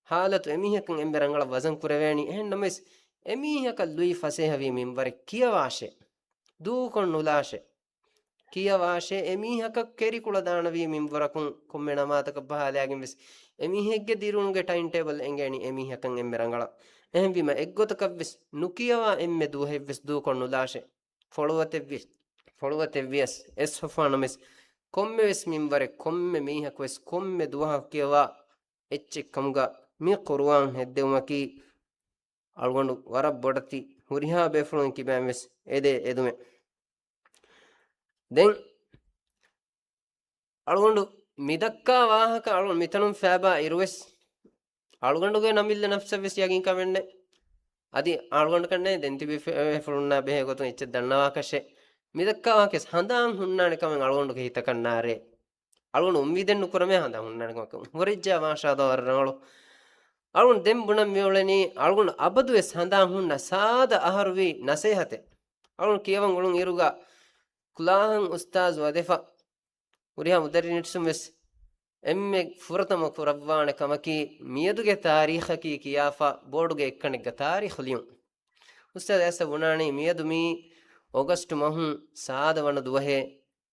ހާލަތު އެމީހަކަށް އެންމެ ރަނގަޅަށް ވަޒަން ކުރެވޭނީ. އެހެން ނަމަވެސް، އެމީހަކަށް ލުއި ފަސޭހަވީ މިންވަރެއް ކިޔަވާށޭ. ދޫކޮށް ނުލާށޭ. ކިޔަވާށޭ، އެމީހަކަށް ކެރިކުޅަދާނަވީ މިންވަރަކުން ކޮންމެ ނަމާދަކަށް ބަހާލާގެން ވެސް، އެމީހެއްގެ ދިރިއުޅުމުގެ ޓައިމް ޓޭބަލް އެނގޭނީ އެމީހަކަށް އެންމެ ރަނގަޅަށް. އެހެންވީމަ، އެއްގޮތަކަށް ވެސް ނުކިޔަވާ އެންމެ ދުވަހެއް ވެސް ދޫކޮށް ނުލާށޭ. ފޮޅުވަތެއްވި-، ފޮޅުވަތެއްވިޔަސް އެއްސޮފާނަމެސް، ކޮންމެވެސް މިންވަރެއް، ކޮންމެ މީހަކުވެސް ކޮންމެ ދުވަހަކު ކިޔަވާ އެއްޗެއް ކަމުގަ މި ޤުރުއާން ހެއްދެވުމަކީ އަޅުގަނޑު ވަރަށް ބޮޑަތި ހުރިހާ ބޭފުޅުން ކިބައިން ވެސް އެދޭ އެދުމެއް. ދެން އަޅުގަނޑު މިދައްކާ ވާހަކަ އަޅުގަނޑު މިތަނުން ފޭބާ އިރުވެސް، އަޅުގަނޑުގެ ނަމިއްލަ ނަފްސަށް ވެސް ޔަގީންކަމެއް ނެތް. އަދި އަޅުގަނޑަކަށް ނެތް، ދެން ތިބި ފެ-، ފުޅުންނާ ބެހޭ ގޮތުން އެއްޗެއް ދަންނަވާކަށެއް. މިދައްކާ ވާހަކަ ހަނދާން ހުންނާނެ ކަމެއް އަޅުގަނޑުގެ ހިތަކަށް ނާރޭ. އަޅުގަނޑު އުއްމީދެއް ނުކުރަމޭ ހަނދާން ހުންނާނެ ކަމަކަށް. ހުރެއްޖާ މާޝާﷲ ވަރަށް ރަނގަޅު. އަޅުގަނޑު ދެން ބުނަން މިއުޅެނީ، އަޅުގަނޑު އަބަދުވެސް ހަނދާން ހުންނަ ސާދަ އަހަރުވީ ނަސޭހަތެއް. އަޅުގަނޑު ކިޔަވަން އުޅުން އިރުގަ ކުލާހަން އުސްތާޒު ވަދެފަ، ހުރިހާ މުދައްރިސުން ވެސް އެންމެ ފުރަތަމަ ކުރައްވާނެ ކަމަކީ، މިއަދުގެ ތާރީޚަކީ ކިޔާފަ ބޯޑުގެ އެއްކަނޑެއްގަ ތާރީޚު ލިޔުން. އުސްތާޒު އައިސް ބުނާނީ، މިއަދު މީ އޮގަސްޓު މަހުން ސާދަ ވަނަ ދުވަހޭ.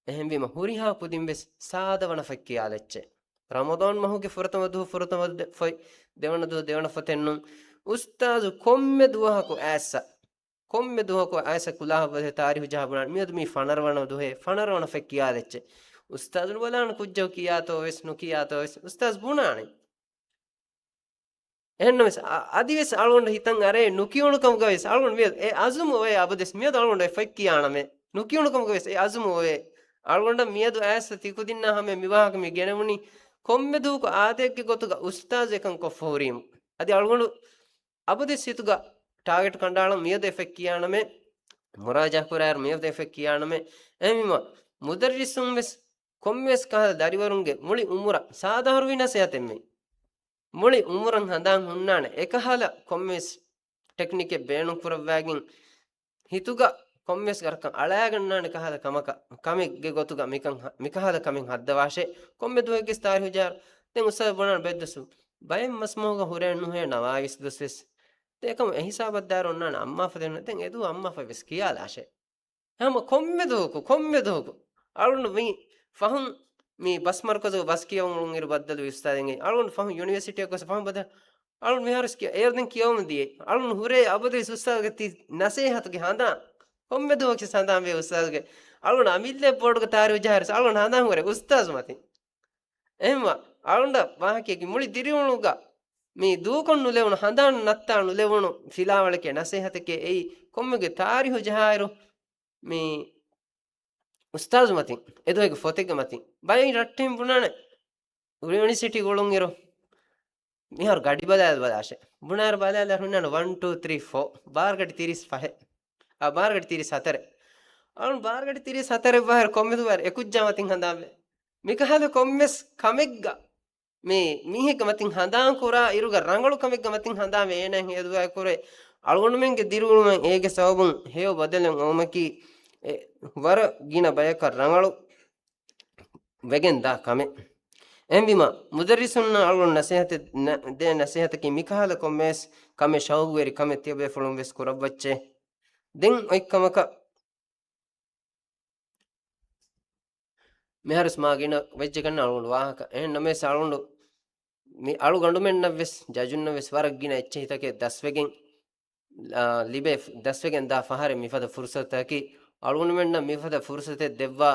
އެހެންވީމަ ހުރިހާ ކުދިން ވެސް ސާދަ ވަނަ ފޮތް ކިޔާލައްޗޭ. ރަމަޟާން މަހުގެ ފުރަތަމަ ދުވަހު، ފުރަތަމަ ދެ-، ފޮތް، ދެވަނަ ދުވަހު ދެވަނަ ފޮތެއްނު. އުސްތާޒު ކޮންމެ ދުވަހަކު އައިސް، ކޮންމެ ދުވަހަކު އައިސް ކުލާހަށް ވަދެ ތާރީޚު ޖަހާ ބުނާނެ، މިއަދު މީ ފަނަރަ ވަނަ ދުވަހޭ، ފަނަރަ ވަނަ ފޮތް ކިޔާލައްޗޭ. އުސްތާޒު ބަލާނެ ކުއްޖަކު ކިޔާތޯ ވެސް ނުކިޔާތޯ ވެސް އުސްތާޒު ބުނާނެ. އެހެންނަމަވެސް، އަ-، އަދިވެސް އަޅުގަނޑު ހިތަށް އަރޭ ނުކިޔުނު ކަމުގަވެސް އަޅުގަނޑު މިއަދު އެ އަޒުމު އޮވޭ އަބަދުވެސް މިއަދު އަޅުގަނޑު އެ ފޮތް ކިޔާނަމޭ. ނުކިޔުނު ކަމުގަވެސް އެ އަޒުމު އޮވޭ. އަޅުގަނޑަށް މިއަދު އައިސް ތިކުދިންނާ ހަމަ މި ވާހަކަ މި ގެނެވުނީ ކޮންމެ ދުވަހަކު އާދައެއްގެ ގޮތުގަ އުސްތާޒު އެކަން ކޮށްފަ ހުރީމު. އަދި އަޅުގަނޑު އަބަދުވެސް ހިތުގަ ޓާގެޓް ކަނޑައަޅަން މިއަދު އެ ފޮތް ކިޔާނަމޭ. މުރާޖާ ކުރާއިރު މިއަދު އެ ފޮތް ކިޔާނަމޭ. އެހެންވީމަ މުދައްރިސުން ވެސް ކޮންމެވެސް ކަހަލަ ދަރިވަރުންގެ މުޅި އުމުރަށް ސާދަ އަހަރުވީ ނަސޭހަތެއްމެ. މުޅި އުމުރަށް ހަނދާން ހުންނާނެ އެކަހަލަ ކޮންމެވެސް ޓެކްނިކެއް ބޭނުން ކުރައްވާގެން، ހިތުގަ ކޮންމެވެސް ވަރަކަށް އަޅާގަންނާނެ ކަހަލަ ކަމަކަށް، ކަމެއްގެ ގޮތުގަ މިކަން ހަ-، މިކަހަލަ ކަމެއް ހައްދަވާށޭ. ކޮންމެ ދުވަހެއްގެ ތާރީޚު ޖަހާ، ދެން އުސްތާޒު ބުނާނެ ބެއްދުސު ބައެއް މަސްމަހުގަ ހުރޭ ނުހޭ ނަވާވީސް ދުވަސް ވެސް. ދެން އެކަމު އެހިސާބަށް ދާއިރު އޮންނާނެ އައްމާފަ ދެން، ދެން އެދުވަހު އައްމާފަ ވެސް ކިޔާލާށޭ. ހަމަ ކޮންމެ ދުވަހަކު، ކޮންމެ ދުވަހަކު އަޅުން މި ފަހުން މި ބަސް މަރުކަޒުގަ ބަސް ކިޔަވަން އުޅުން އިރު ބައްދަލުވި އުސްތާޒެއް އަޅުން ފަހުން ޔުނިވަރސިޓީއަކު ވެސް ފަހުން ބަދަ-، އަޅުން މިހާރު ވެސް ކިޔަ-، އޭރު ދެން ކިޔަވަމުން ދިޔައީ. އަޅުން ހުރޭ އަބަދުވެސް އުސްތާޒުގެ ތި ނަސޭހަތުގެ ހަނދާން. ކޮންމެ ދުވަހަކު ވެސް ހަނދާން ވޭ އުސްތާޒުގެ. އަޅުން އަމިއްލަ ބޯޑުގަ ތާރީޚު ޖަހާއިރު ވެސް އަޅުން ހަނދާން ހުރޭ އުސްތާޒު މަތިން. އެހެންވީމަ އަޅުންނަށް ވާހަކައަކީ މުޅި ދިރިއުޅުމުގަ މި ދޫކޮށް ނުލެވުނު، ހަނދާން ނައްތާ ނުލެވުނު ފިލާވަޅެކޭ ނަސޭހަތެކޭ އެއީ. ކޮންމެގެ ތާރީޚު ޖަހާއިރު މި އުސްތާޒު މަތިން، އެދުވަހުގެ ފޮތެއްގެ މަތިން ބައެއް ރައްޓެހިން ބުނާނެ. ޔުނިވަރސިޓީ ގުޅުން އިރު މިހާރު ގަޑި ބަލާލަ ބަލާށޭ. ބުނާއިރު ބަލާލަ ހުންނާނެ ވަން ޓޫ ތްރީ ފޯ، ބާރުގަޑި ތިރީސް ފަހެއް. އާ، ބާރުގަޑި ތިރީސް ހަތަރެއް. އަޅުން ބާރުގަޑި ތިރީސް ހަތަރެއް ވާހިރު ކޮންމެ ދުވަހެއް އެކުއްޖާ މަތިން ހަނދާންވޭ. މިކަހަލަ ކޮންމެސް ކަމެއްގަ މި މީހެއްގެ މަތިން ހަނދާން ކުރާ އިރުގަ ރަނގަޅު ކަމެއްގެ މަތިން ހަނދާންވެ އޭނާ ހޭދުވާ ކުރޭ. އަޅުގަނޑުމެންގެ ދިރިއުޅުމަށް އޭގެ ސަބަބުން ހެޔޮ ބަދަލެއް އޮވުމަކީ އެ ވަރަށް ގިނަ ބަޔަކަށް ރަނގަޅު ވެގެން ދާ ކަމެއް. އެހެންވީމަ މުދައްރިސުންނަށް އަޅުގަނޑު ނަސޭހަތެއް ނަ-، ދޭ ނަސޭހަތަކީ މިކަހަލަ ކޮންމެވެސް ކަމެއް ޝައުގުވެރި ކަމެއް ތިޔަބޭފުޅުން ވެސް ކުރައްވައްޗޭ. ދެން އޮތް ކަމަކަށް މިހާރުސް މާ ގިނަ ވެއްޖެކަން އަޅުގަނޑު ވާހަކަ. އެހެން ނަމަވެސް އަޅުގަނޑު މި އަޅުގަނޑުމެންނަށް ވެސް ޖަޖުންނަށް ވެސް ވަރަށް ގިނަ އެއްޗެހިތަކެއް ދަސްވެގެން، އާ، ލިބޭ، ދަސްވެގެން ދާ ފަހަރެއް މިފަދަ ފުރުސަތަކީ. އަޅުގަނޑުމެންނަށް މިފަދަ ފުރުސަތެއް ދެއްވާ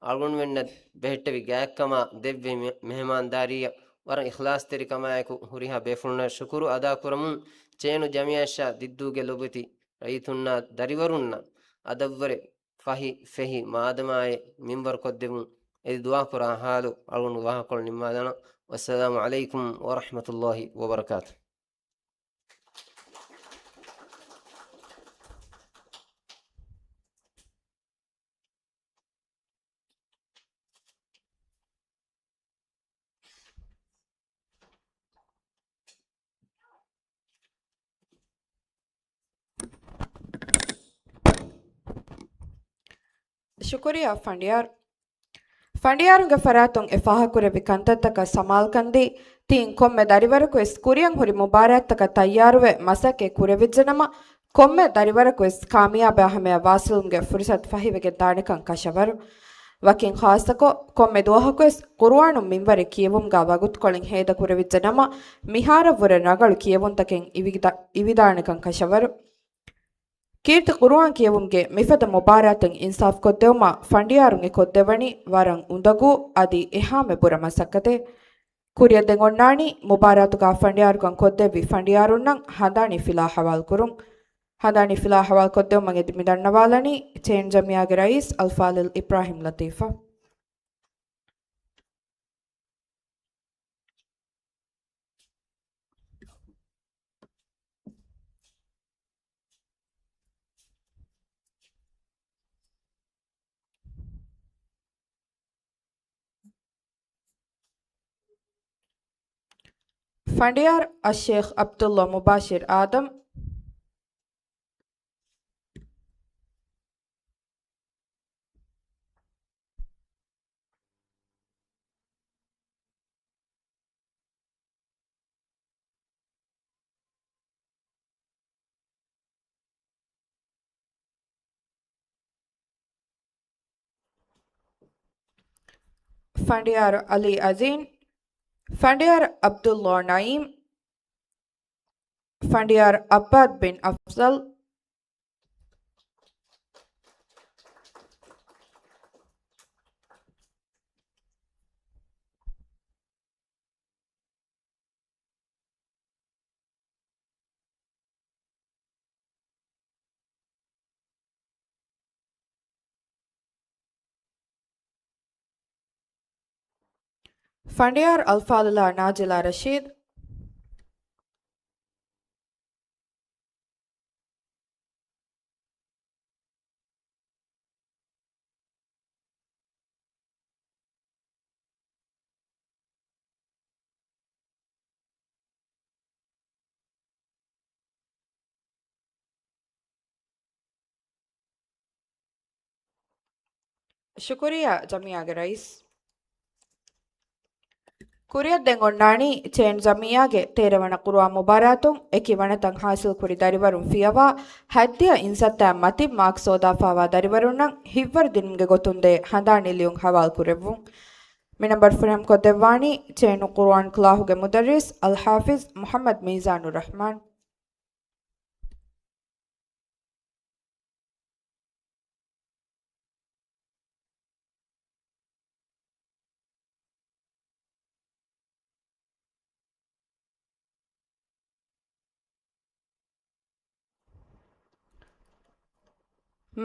އަޅުގަނޑުމެންނަށް ބެހެއްޓެވި ގާތްކަމާ ދެއްވި މެ-، މެހެމާންދާރީއަށް ވަރަށް އިޚްލާޞްތެރިކަމާއެކު ހުރިހާ ބޭފުޅުންނަށް ޝުކުރު އަދާކުރަމުން، ޗޭނު ޖަމިއްޔާ އިރްޝާދު ދިއްދޫގެ ލޮބުވެތި ރައްޔިތުންނާ ދަރިވަރުންނަށް އަދަށްވުރެ ފަހި ފެހި މާދަމާއެއް މިންވަރުކޮށްދެއްވުން. އެދި ދުޢާކުރާ ހާލު އަޅުގަނޑު ވާހަކަކޮޅު ނިންމާލާނަން. ވައްސަލާމު ޢަލައިކުމް ވަރަޙްމަތުﷲި ވަބަރަކާތު. ޝުކުރިއްޔާ ފަނޑިޔާރު. ފަނޑިޔާރުންގެ ފަރާތުން އެ ފާހަގަކުރެއްވި ކަންތައްތަކަށް ސަމާލުކަންދީ، ތިއިން ކޮންމެ ދަރިވަރަކުވެސް ކުރިއަށް ހުރި މުބާރާތްތަކަށް ތައްޔާރުވެ މަސައްކަތް ކުރެވިއްޖެނަމަ، ކޮންމެ ދަރިވަރަކުވެސް ކާމިޔާބު ހަމަޔަށް ވާސިލުވުމުގެ ފުރުސަތު ފަހިވެގެން ދާނެކަން ކަށަވަރު. ވަކިން ޚާއްޞަކޮށް، ކޮންމެ ދުވަހަކުވެސް ޤުރުއާނު މިންވަރެއް ކިޔެވުމުގަ ވަގުތުކޮޅެއް ހޭދަކުރެވިއްޖެނަމަ، މިހާރަށްވުރެ ރަނގަޅު ކިޔެވުންތަކެއް އިވިދާ-، އިވިދާނެކަން ކަށަވަރު. ކީރިތި ޤުރުއާން ކިޔެވުމުގެ މިފަދަ މުބާރާތެއް އިންސާފްކޮށްދެވުމަށް ފަނޑިޔާރުން އެ ކޮށްދެއްވަނީ ވަރަށް އުނދަގޫ އަދި އެހާމެ ބުރަ މަސައްކަތެއް. ކުރިއަށް ދެން އޮންނާނީ މުބާރާތުގަ ފަނޑިޔާރުކަން ކޮށްދެއްވި ފަނޑިޔާރުންނަށް ހަނދާނީ ފިލާ ހަވާލުކުރުން. ހަނދާނީ ފިލާ ހަވާލުކޮށްދެވުމަށް އެދި މިދަންނަވާލަނީ ޗޭން ޖަމިއްޔާގެ ރައީސް އަލްފާޟިލް އިބްރާހިމް ލަތީފަށް. ފަނޑިޔާރު އައްޝޭޚް ޢަބްދުﷲ މުބާޝިރް އާދަމް. ފަނޑިޔާރު ޢަލީ އަޒީން، ފަނޑިޔާރު ޢަބްދުﷲ ނައީމް، ފަނޑިޔާރު ޢައްބާދް ބިން އަފްޒަލް، ފަނޑިޔާރު އަލްފާޟިލާ ނާޒިލާ ރަޝީދު، ޝުކުރިއްޔާ ޖަމިއްޔާގެ ރައީސް. ކުރިއަށް ދެން އޮންނާނީ ޗޭން ޖަމިއްޔާގެ ތޭރަ ވަނަ ޤުރުއާން މުބާރާތުން އެކި ވަނަތައް ހާސިލް ކުރި ދަރިވަރުން ފިޔަވާ، ހަތްދިހަ އިންސައްތައާ މަތިން މާކް ސޯދާފާވާ ދަރިވަރުންނަށް ހިތްވަރު ދިނުމުގެ ގޮތުން ދޭ ހަނދާނީ ލިޔުން ހަވާލު ކުރެއްވުން. މި ނަންބަރު ފުރިހަމަކޮށްދެއްވާނީ ޗޭނު ޤުރުއާން ކްލާހުގެ މުދައްރިސް އަލްޙާފިޒް މުޙައްމަދު މީޒާނުއްރަޙްމާން.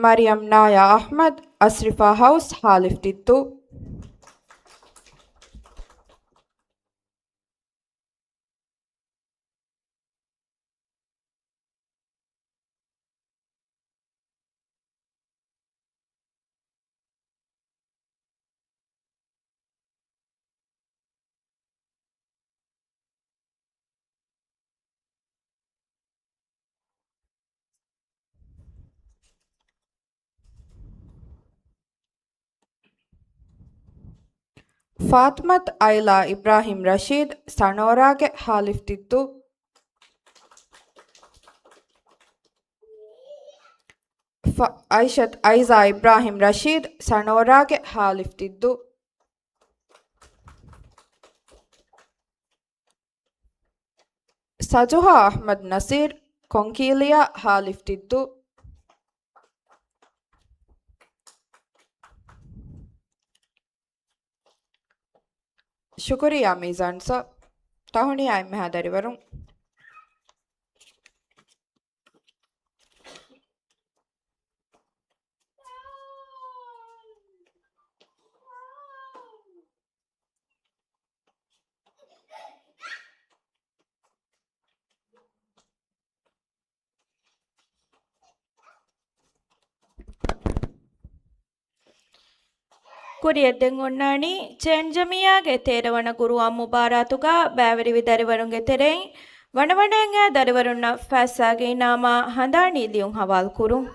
މަރިޔަމް ނާޔާ އަޙްމަދު، އަސްރިފާ ހައުސް، ހާލިފް ދިއްދޫ. ފާތިމަތު އައިލާ އިބްރާހިމް ރަޝީދު، ސަނޯރާގެ، ހާލިފް ދިއްދޫ. ފ-، އައިޝަތު އައިޒާ އިބްރާހިމް ރަޝީދު، ސަނޯރާގެ، ހާލިފް ދިއްދޫ. ސަޖުހާ އަޙްމަދު ނަސީރު، ކޮންކީލިއާ، ހާލިފް ދިއްދޫ. ޝުކުރިއްޔާ މީޒާން ސަރ. ތަހުނިޔާ އެންމެހާ ދަރިވަރުން. ކުރިއަށް ދެން އޮންނާނީ ޗޭން ޖަމިއްޔާގެ ތޭރަ ވަނަ ގުރުއާން މުބާރާތުގަ ބައިވެރިވި ދަރިވަރުންގެ ތެރެއިން ވަނަވަނައިން އައި ދަރިވަރުންނަށް ފައިސާގެ އިނާމާ ހަނދާނީ ލިޔުން ހަވާލުކުރުން.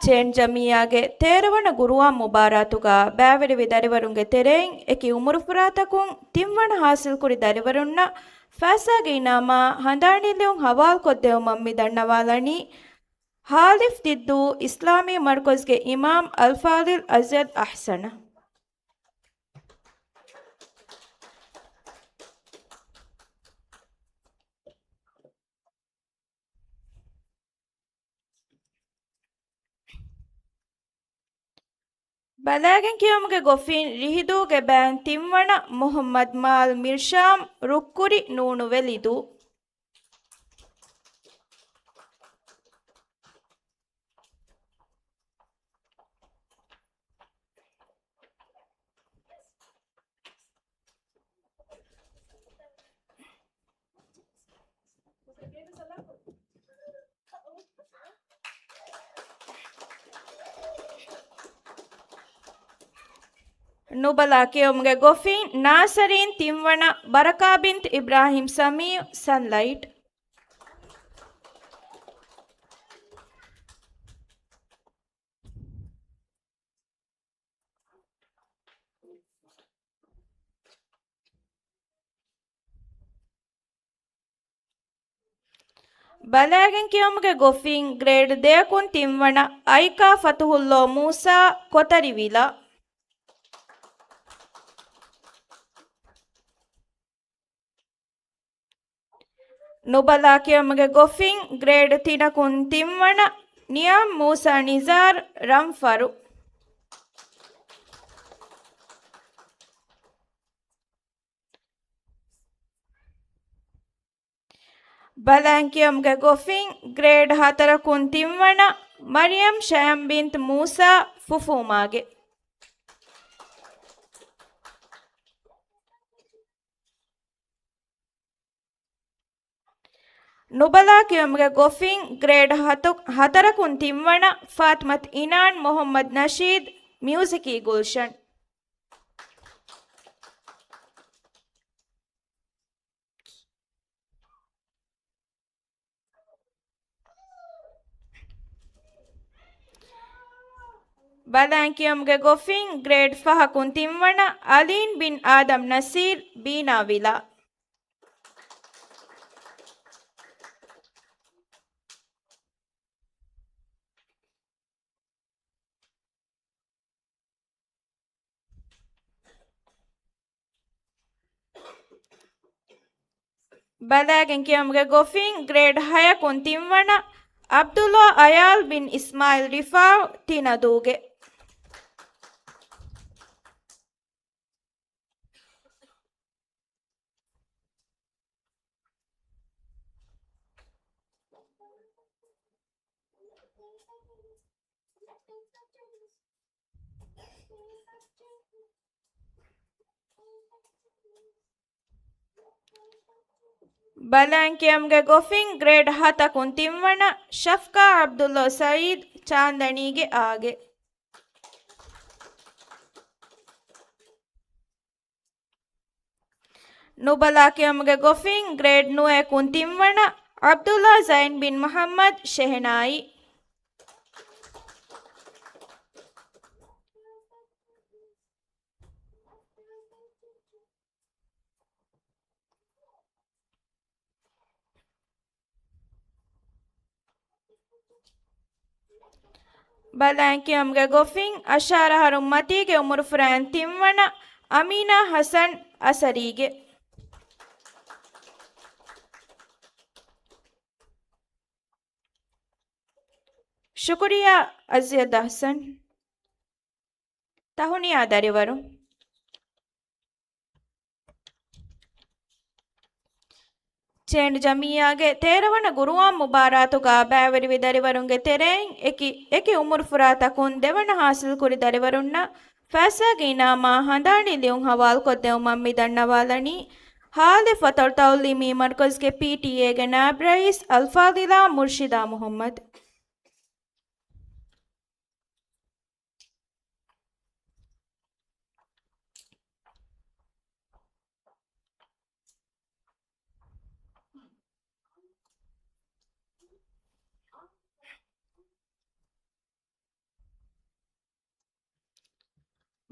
ޗޭން ޖަމިއްޔާގެ ތޭރަ ވަނަ ގުރުއާން މުބާރާތުގަ ބައިވެރިވި ދަރިވަރުންގެ ތެރެއިން އެކި އުމުރުފުރާތަކުން ތިން ވަނަ ހާސިލްކުރި ދަރިވަރުންނަށް ފައިސާގެ އިނާމާ ހަނދާނީ ލިޔުން ހަވާލުކޮށްދެއްވުމަށް މި ދަންނަވާލަނީ، ހާލިފް ދިއްދޫ އިސްލާމީ މަރުކަޒުގެ އިމާމް އަލްފާޟިލް އަޒްޔަދް އަޙްސަނަށް. ބަލާގެން ކިޔުމުގެ ގޮފިން ރިހިދޫގެ ބައިން ތިންވަނަ މުޙައްމަދު މާލް މިރްޝާމް ރުއްކުރި ނޫނު ވެލިދޫ. ނުބަލާ ކިޔުމުގެ ގޮފިން ނާސަރީން ތިންވަނަ، ބަރަކާ ބިންތު އިބްރާހިމް ސަމީއު ސަންލައިޓް. ބަލާގެން ކިޔުމުގެ ގޮފިން ގްރޭޑް ދެއަކުން ތިންވަނަ އައިކާ ފަތުހުއްލޯ މޫސާ ކޮތަރިވިލާ. ނުބަލާ ކިޔުމުގެ ގޮފިން ގްރޭޑް ތިނަކުން ތިންވަނަ ނިޔާމް މޫސާ ނިޒާރް ރަންފަރު. ބަލާން ކިޔުމުގެ ގޮފިން ގްރޭޑް ހަތަރަކުން ތިންވަނަ މަރިޔަމް ޝަޔަމް ބިންތު މޫސާ ފުފޫމާގެ. ނުބަލާ ކިޔުމުގެ ގޮފިން ގްރޭޑް ހަތު، ހަތަރަކުން ތިންވަނަ ފާތިމަތު އިނާން މުޙައްމަދު ނަޝީދު މިއުޒިކީ ގުލްޝަން. ބަލާން ކިޔުމުގެ ގޮފިން ގްރޭޑް ފަހަކުން ތިންވަނަ އަލީން ބިން އާދަމް ނަސީރް ބީނާ ވިލާ. ބަލާގެން ކިޔަމުގެ ގޮފިން ގްރޭޑް ހަޔަކުން ތިންވަނަ ޢަބްދުﷲ އަޔާލް ބިން އިސްމާޢީލް ރިފާޢު ތިނަދޫގެ. ބަލާން ކިޔަމުގެ ގޮފިން ގްރޭޑް ހަތަކުން ތިންވަނަ ޝަފްޤާ ޢަބްދުﷲ ސަޢީދު ޗާންދަނީގެ އާގެ. ނުބަލާ ކިޔަމުގެ ގޮފިން ގްރޭޑް ނުވައަކުން ތިންވަނަ ޢަބްދުﷲ ޒައިން ބިން މުޙައްމަދު ޝެހެނާއީ. ބަލާން ކިޔަމުގެ ގޮފިން އަށާރަ އަހަރުން މަތީގެ އުމުރުފުރާއިން ތިންވަނަ އަމީނާ ޙަސަން އަސަރީގެ. ޝުކުރިއްޔާ އަޒްޔަދް އަޙްސަން. ތަހުނިޔާ ދަރިވަރު. ޗޭންޑް ޖަމިއްޔާގެ ތޭރަ ވަނަ ގުރުއާން މުބާރާތުގަ ބައިވެރިވި ދަރިވަރުންގެ ތެރެއިން އެކި، އެކި އުމުރުފުރާތަކުން ދެވަނަ ހާސިލްކުރި ދަރިވަރުންނަށް ފައިސާގެ އިނާމާ ހަނދާނީ ލިޔުން ހަވާލުކޮށްދެއްވުމަށް މި ދަންނަވާލަނީ، ހާލިފް ވަޠަނު ތަޢުލީމީ މަރުކަޒުގެ ޕީޓީއޭގެ ނާއިބް ރައީސް އަލްފާޟިލާ މުރްޝިދާ މުޙައްމަދު.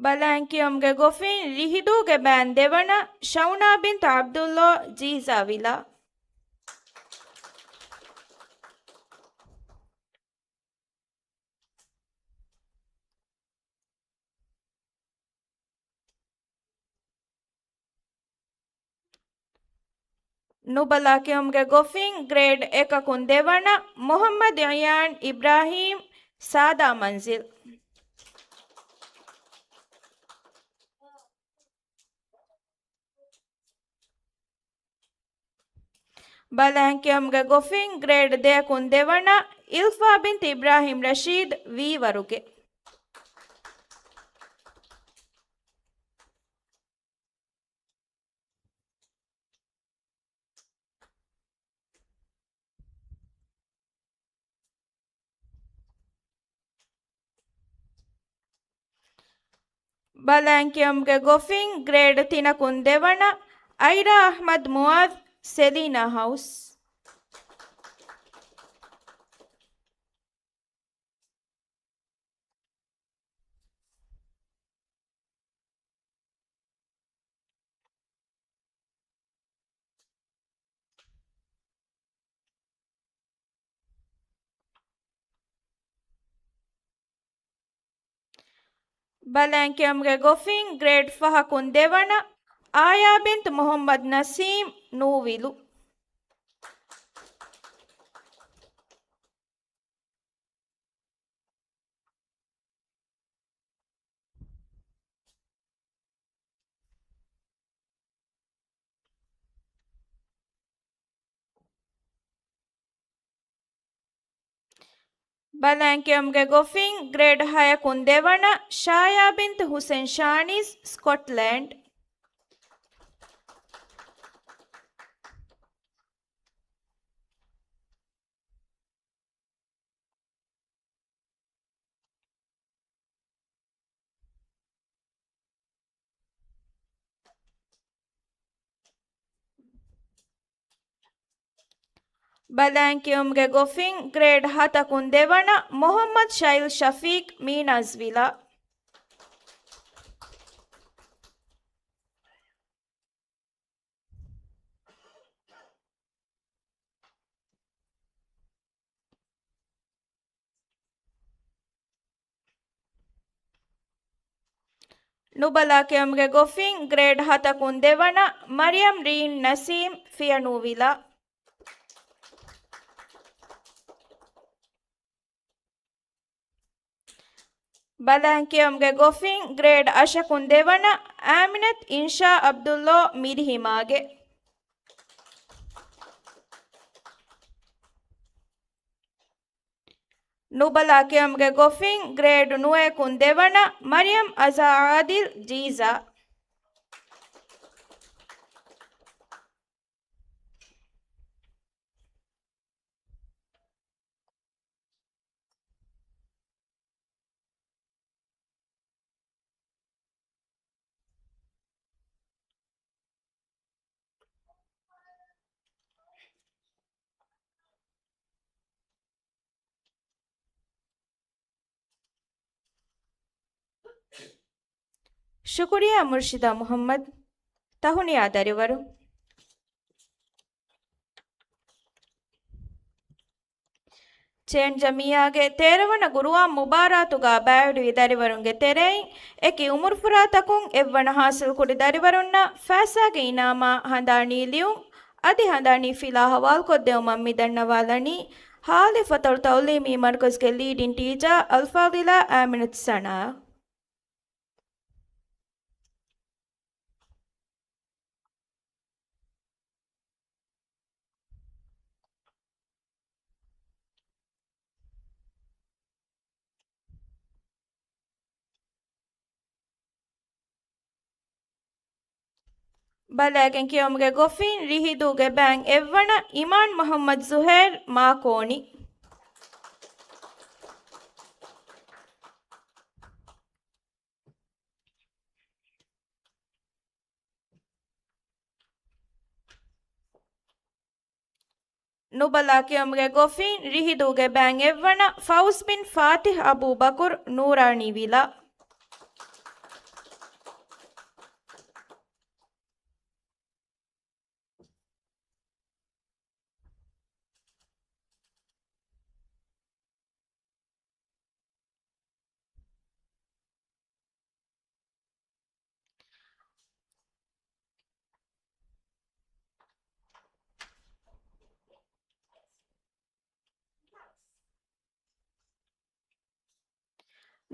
ބަލައިން ކިޔުމުގެ ގޮފިން ރިހިދޫގެ ބައިން ދެވަނަ، ޝައުނާ ބިންތު ޢަބްދުﷲ، ޖީޒާ ވިލާ. ނުބަލާ ކިޔުމުގެ ގޮފިން ގްރޭޑް އެކަކުން ދެވަނަ، މުޙައްމަދު އިޔާން އިބްރާހީމް، ސާދާ މަންޒިލް. ބަލައިން ކިޔުމުގެ ގޮފިން ގްރޭޑް ދެއަކުން ދެވަނަ، އިލްފާ ބިންތު އިބްރާހީމް ރަޝީދު، ވީވަރުގެ. ބަލައިން ކިޔުމުގެ ގޮފިން ގްރޭޑް ތިނަކުން ދެވަނަ، އައިރާ އަޙްމަދު މުޢާޛް، ސެލީނާ ހައުސް. ބަލައިން ކިޔުމުގެ ގޮފިން ގްރޭޑް ފަހަކުން ދެވަނަ، އާޔާ ބިންތު މުޙައްމަދު ނަސީމް، ނޫވިލު. ބަލައިން ކިޔުމުގެ ގޮފިން ގްރޭޑް ހަޔަކުން ދެވަނަ، ޝާޔާ ބިންތު ޙުސެން ޝާނިޒް، ސްކޮޓްލޭންޑް. ބަލައިން ކިޔުމުގެ ގޮފިން ގްރޭޑް ހަތަކުން ދެވަނަ، މުޙައްމަދު ޝައިލް ޝަފީޤް، މީނާޒް ވިލާ. ނުބަލާ ކެއުމުގެ ގޮފިން ގްރޭޑް ހަތަކުން ދެވަނަ، މަރިޔަމް ރީން ނަސީމް، ފިޔަނޫ ވިލާ. ބަލައިން ކެއުމުގެ ގޮފިން ގްރޭޑް އަށަކުން ދެވަނަ، އާމިނަތު އިންޝާ ޢަބްދުﷲ، މިރިހިމާގެ. ނުބަލާ ކެއުމުގެ ގޮފިން ގްރޭޑް ނުވައަކުން ދެވަނަ، މަރިޔަމް އަޒާ ޢާދިލް، ޖީޒާ. ޝުކުރިއްޔާ މުރްޝިދާ މުޙައްމަދު. ތަހުނިޔާ ދަރިވަރު. ޗޭން ޖަމިއްޔާގެ ތޭރަވަނަ ގުރުއާން މުބާރާތުގަ ބައިވެރިވި ދަރިވަރުންގެ ތެރެއިން، އެކި އުމުރުފުރާތަކުން އެއްވަނަ ޙާޞިލްކުރި ދަރިވަރުންނަށް ފައިސާގެ އިނާމާ ހަނދާނީ ލިޔުން އަދި ހަނދާނީ ފިލާ ހަވާލުކޮށްދެއްވުމަށް މިދަންނަވާލަނީ، ހާލި ފަތަޅު ތަޢުލީމީ މަރުކަޒުގެ ލީޑިން ޓީޗާ އަލްފާޟިލާ އާމިނަތު ސަނާ. ބަލައިގެން ކިޔުމުގެ ގޮފިން ރިހިދޫގެ ބައިން އެއްވަނަ، އިމާން މުޙައްމަދު ޒުހޭރް، މާކޯނި. ނުބަލާ ކެއުމުގެ ގޮފިން ރިހިދޫގެ ބައިން އެއްވަނަ، ފައުޒް ބިން ފާތިޙް އަބޫބަކުރު، ނޫރާނީ ވިލާ.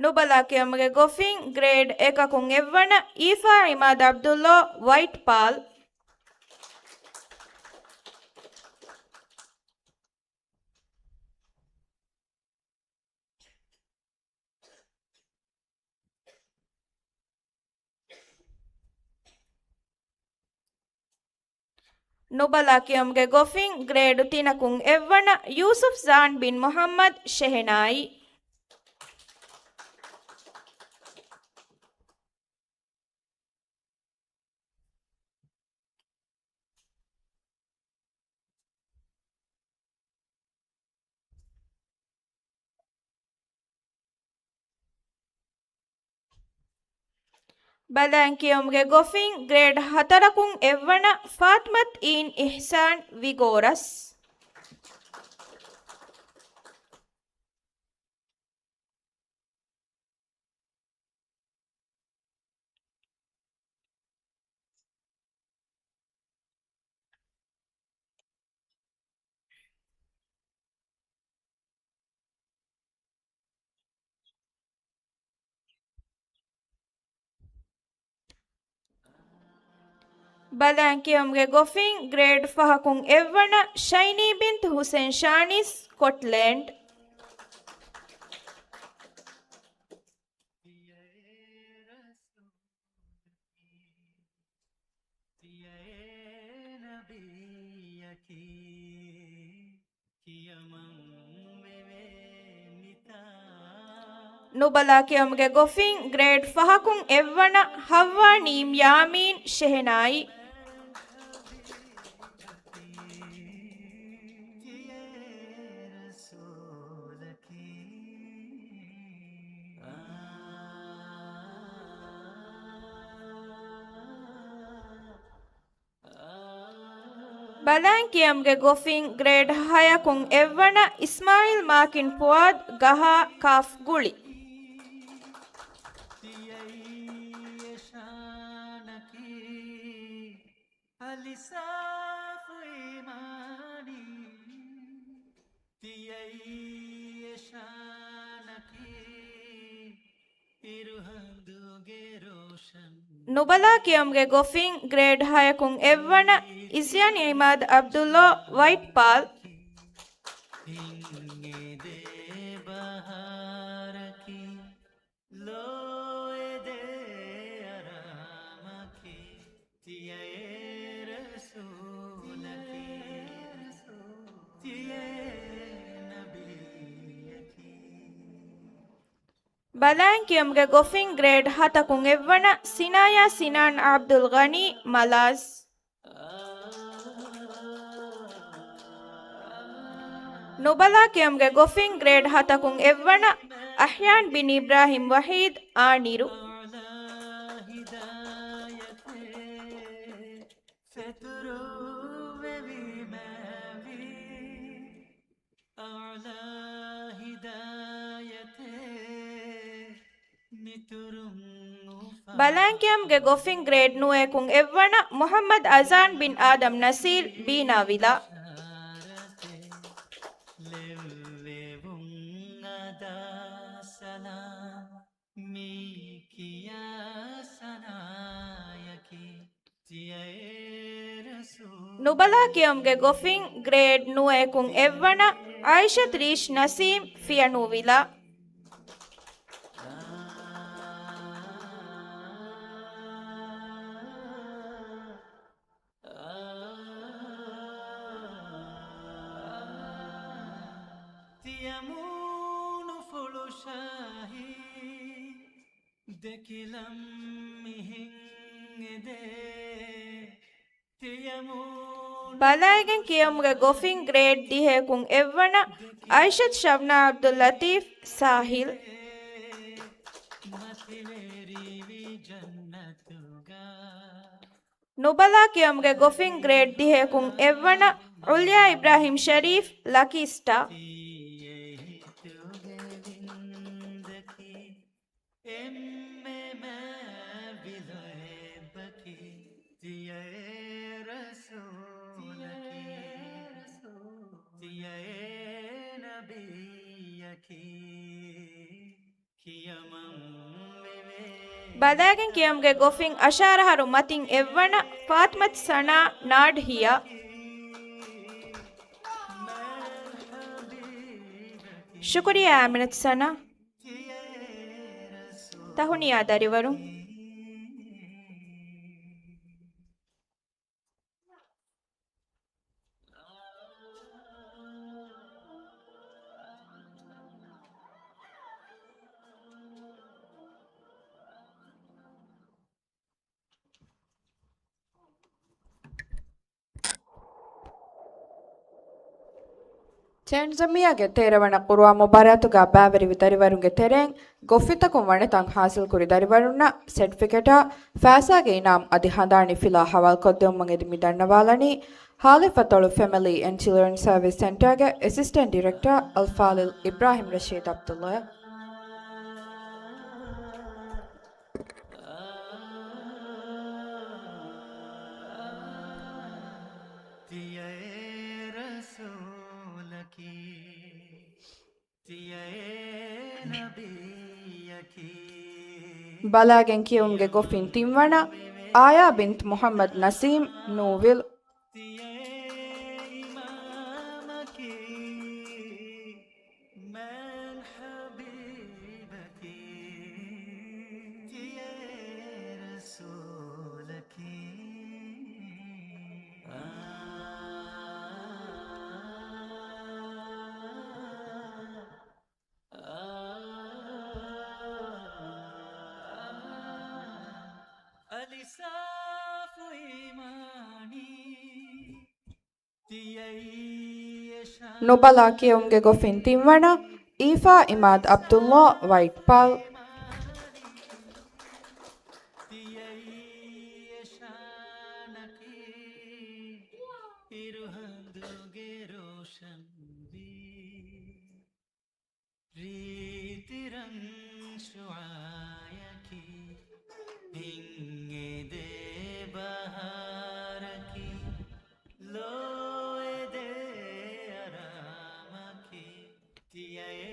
ނުބަލާ ކެއުމުގެ ގޮފިން ގްރޭޑް އެކަކުން އެއްވަނަ އީފާ އިމާދު ޢަބްދުﷲ ވައިޓް ޕާލް. ނުބަލާ ކެއުމުގެ ގޮފިން ގްރޭޑު ތިނަކުން އެއްވަނަ ޔޫސުފް ޒާން ބިން މުޙައްމަދު ޝެހެނާއީ. ބަލައިން ކެއުމުގެ ގޮފިން ގްރޭޑް ހަތަރަކުން އެއްވަނަ ފާތިމަތު އީން އިޙްސާން ވިގޯރަސް. ބަލައިން ކެއުމުގެ ގޮފިން ގްރޭޑް ފަހަކުން އެއްވަނަ ޝައިނީ ބިންތު ހުސެން ޝާނިސް ސްކޮޓްލޭންޑް. ނުބަލާ ކެއުމުގެ ގޮފިން ގްރޭޑް ފަހަކުން އެއްވަނަ ހައްވާ ނީމް ޔާމީން ޝެހެނާއީ. ބަލައިން ކެއުމުގެ ގޮފިން ގްރޭޑް ހަޔަކުން އެއްވަނަ އިސްމާއީލް މާކިން ފުއާދު ގަހާ ކާފް ގުޅި. ނުބަލާ ކެއުމުގެ ގޮފިން ގްރޭޑް ހަޔަކުން އެއްވަނަ އިޒްޔަން އިމާދު ޢަބްދުﷲ ވައިޓް ޕާލް. ބަލައިން ކެއުމުގެ ގޮފިން ގްރޭޑް ހަތަކުން އެއްވަނަ ސިނާޔާ ސިނާން ޢަބްދުލް ޣަނީ މަލާޒް. ނުބަލާ ކެއުމުގެ ގޮފިން ގްރޭޑް ހަތަކުން އެއްވަނަ އަޙްޔާން ބިން އިބްރާހިމް ވަޙީދު އާނިރު. ބަލައިން ކެއުމުގެ ގޮފިން ގްރޭޑް ނުވައެކުން އެއްވަނަ މުޙައްމަދު އަޒާން ބިން އާދަމް ނަސީރް ބީނާ ވިލާ. ނުބަލާ ކެއުމުގެ ގޮފިން ގްރޭޑް ނުވައެކުން އެއްވަނަ އާއިޝަތު ރީޝް ނަސީމް ފިޔަނޫ ވިލާ. ބަލައިގެން ކެއުމުގެ ގޮފިން ގްރޭޑް ދިހައެކުން އެއްވަނަ އައިޝަތު ޝަބްނާ ޢަބްދުއްލަތީފް ސާހިލް. ނުބަލާ ކެއުމުގެ ގޮފިން ގްރޭޑް ދިހައެކުން އެއްވަނަ ޢުލްޔާ އިބްރާހިމް ޝަރީފް ލަކީ ސްޓާ. ބަލާގެން ކިޔުމުގެ ގޮފިން އަށާރަ އަހަރު މަތިން އެއްވަނަ ފާތިމަތު ސަނާ ނާޑް ހިޔާ. ޝުކުރިއްޔާ އާމިނަތު ސަނާ. ތަހުނިޔާ ދަރިވަރުން. ޓެންޒަމިއާގެ ތޭރަ ވަނަ ޤުރުއާން މުބާރާތުގަ ބައިވެރިވި ދަރިވަރުންގެ ތެރެއިން ގޮފިންތަކުން ވަންނަތަން ހާސިލްކުރި ދަރިވަރުންނަށް ސެޓްފިކެޓާ ފައިސާގެ އިނާމް އަދި ހަނދާނީ ފިލާ ހަވާލުކޮށްދެވުމުން އެދި މި ދަންނަވާލަނީ ހާލިފަތޮޅު ފެމިލީ އެންޑް ޗިލްޑްރަން ސަރވިސް ސެންޓާގެ އެސިސްޓެންޓް ޑިރެކްޓާ އަލްފާޟިލް އިބްރާހިމް ރަޝީދް ޢަބްދުﷲ. ތިޔައޭ ރަސޫލަކީ، ތިޔައޭ ނަބިއްޔަކީ. ބަލާގެން ކިޔުމުގެ ގޮފިން ތިންވަނަ، އާޔާ ބިންތު މުޙައްމަދު ނަސީމް، ނޫވިލް. ތިޔައޭ އިމާމަކީ، މާތް ޙަބީބަކީ، ތިޔައޭ ރަސޫލަކީ. އަލި ސާފު އީމާނީ. ނުބަލާ ކިޔުމުގެ ގޮފިން ތިންވަނަ، އީފާ އިމާދު ޢަބްދުﷲ، ވައިޓް ޕާލް. ރީތި ރަން ޝުޢާޔަކީ، ހިތް އެދޭ ބަހާރަކީ، ލޯ އެދޭ އަރާމަކީ، ތިޔައޭ.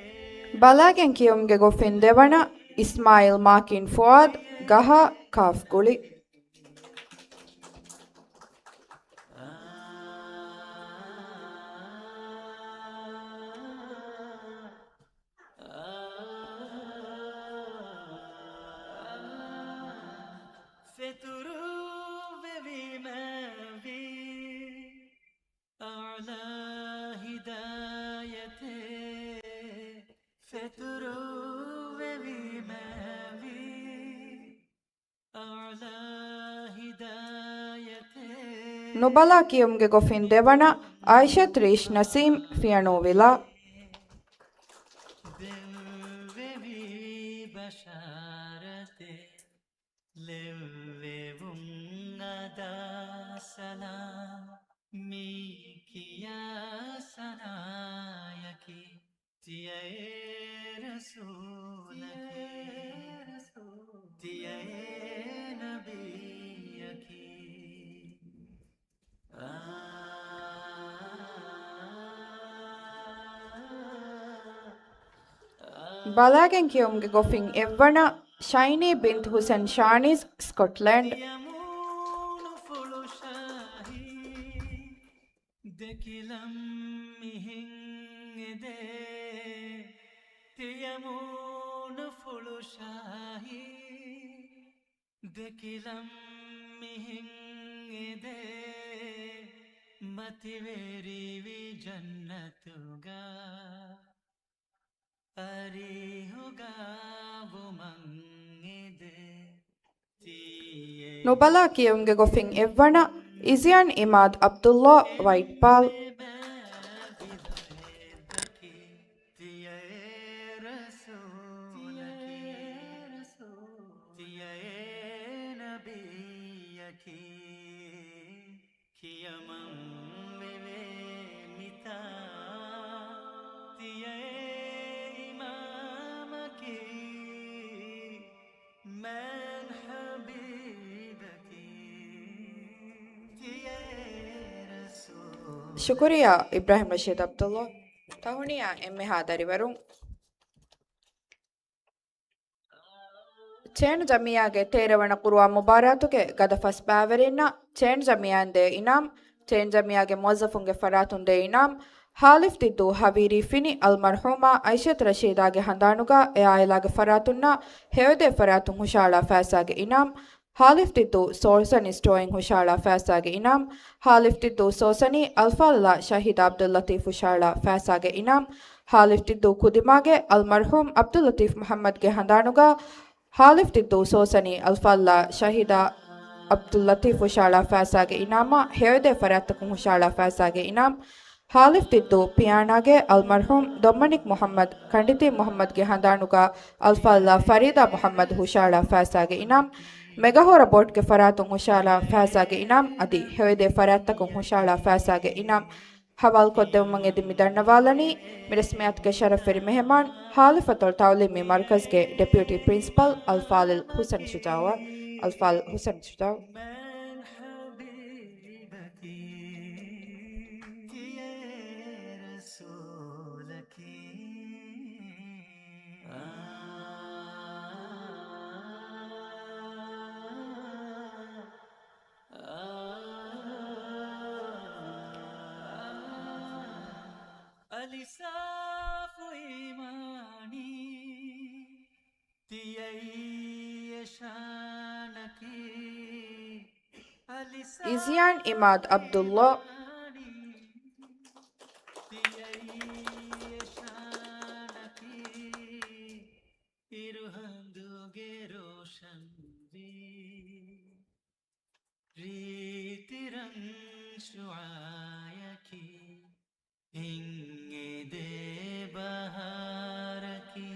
ބަލާގެން ކިޔުމުގެ ގޮފިން ދެވަނަ، އިސްމާޢީލް މާކިން ފުއާދު، ގަހާ، ކާފް ގުޅި. ފެތުރުވެވީމާވީ، އަޢްލާ ހިދާޔަތޭ، ފެތުރުވެވީމާވީ. ނުބަލާ ކިޔުމުގެ ގޮފިން ދެވަނަ، އާއިޝަތު ރީޝް ނަސީމް، ފިޔަނޫ ވިލާ. މި ކިޔާ ސަނާޔަކީ، ތިޔައޭ ރަސޫލަކީ، ތިޔައޭ ނަބިއްޔަކީ. ބަލާގެން ކިޔުމުގެ ގޮފިން އެއްވަނަ، ޝައިނީ ބިންތު ހުސެން ޝާނިޒް، ސްކޮޓްލެންޑް. ދެކިލަން މިހެން އެދޭ، ތިޔަމޫނުފުޅު ޝާހީ. ދެކިލަން މިހެން އެދޭ، މަތިވެރިވި ޖަންނަތުގަ. ނުބަލާ ކިޔުމުގެ ގޮފިން އެއްވަނަ، އިޒިޔަން އިމާދު ޢަބްދުﷲ، ވައިޓް ޕާލް. ކިޔަމަން ވެވޭ މިތާ، ތިޔައޭ އިމާމަކީ، މާތް ޙަބީބަކީ، ތިޔައޭ ރަސޫލަކީ. ޝުކުރިއްޔާ އިބްރާހިމް ރަޝީދު ޢަބްދުﷲ. ތަހުނިޔާ އެންމެހާ ދަރިވަރުން. ޗޭން ޖަމިއްޔާގެ ތޭރަ ވަނަ ޤުރުއާން މުބާރާތުގެ ގަދަ ފަސް ބައިވެރިންނަށް ޗޭން ޖަމިއްޔާއިން ދޭ އިނާމް، ޗޭން ޖަމިއްޔާގެ މުވައްޒަފުންގެ ފަރާތުން ދޭ އިނާމް، ހާލިފް ދިއްދޫ ހަވީރީ ފިނި އަލްމަރްޙޫމާ އައިޝަތު ރަޝީދާގެ ހަނދާނުގަ އެ އާއިލާގެ ފަރާތުންނަށް ހެޔޮދޭ ފަރާތުން ހުށައަޅާ ފައިސާގެ އިނާމް، ހާލިފް ދިއްދޫ ސޯސަނީ ސްޓޯއިން ހުށައަޅާ ފައިސާގެ އިނާމް، ހާލިފް ދިއްދޫ ސޯސަނީ އަލްފާޟިލާ ޝަހީދާ ޢަބްދުއްލަޠީފް ހުށައަޅާ ފައިސާގެ އިނާމް، ހާލިފް ދިއްދޫ ކުދިމާގެ އަލްމަރްޙޫމް ޢަބްދުއްލަޠީފް މުޙައްމަދްގެ ހަނދާނުގަ ހާލިފް ދިއްދޫ ސޯސަނީ އަލްފާޟިލާ ޝަހީދާ ޢަބްދުއްލަޠީފް ހުށައަޅާ ފައިސާގެ އިނާމާ، ހެޔޮދޭ ފަރާތްތަކުން ހުށައަޅާ ފައިސާގެ އިނާމް، ހާލިފް ދިއްދޫ ޕިޔާނާގެ އަލްމަރްޙޫމް ދޮއްމަނިކް މުޙައްމަދް، ކަނޑިތީ މުޙައްމަދްގެ ހަނދާނުގަ އަލްފާޟިލާ ފަރީދާ މުޙައްމަދު ހުށައަޅާ ފައިސާގެ އިނާމް، މެގަހޯރަ ބޯޓްގެ ފަރާތުން ހުށައަޅާ ފައިސާގެ އިނާމް އަދި ހެޔޮދޭ ފަރާތްތަކުން ހުށައަޅާ ފައިސާގެ އިނާމް ހަވާލުކޮށްދެއްވުމަށް އެދި މި ދަންނަވާލަނީ، މި ރަސްމިއްޔާތުގެ ޝަރަފްވެރި މެހެމާން، ހާލިފަތުލް ތަޢުލީމީ މަރުކަޒްގެ ޑެޕިއުޓީ ޕްރިންސިޕަލް އަލްފާޟިލް ޙުސެން ޝުޖާޢު، އަލްފާޟިލް ޙުސެން ޝުޖާޢު. އަލި ސާފު އީމާނީ، ތިޔައީ އެ ޝާނަކީ. އަލި ސާފު އިޒްޔާން އިމާދު ޢަބްދުއްލާ. ތިޔައީ އެ ޝާނަކީ. އިރުހަނދުގެ ރޯޝަންވީ. ރީތި ރަން ޝުޢާޔަކީ، ހިތް އެދޭ ބަހާރަކީ،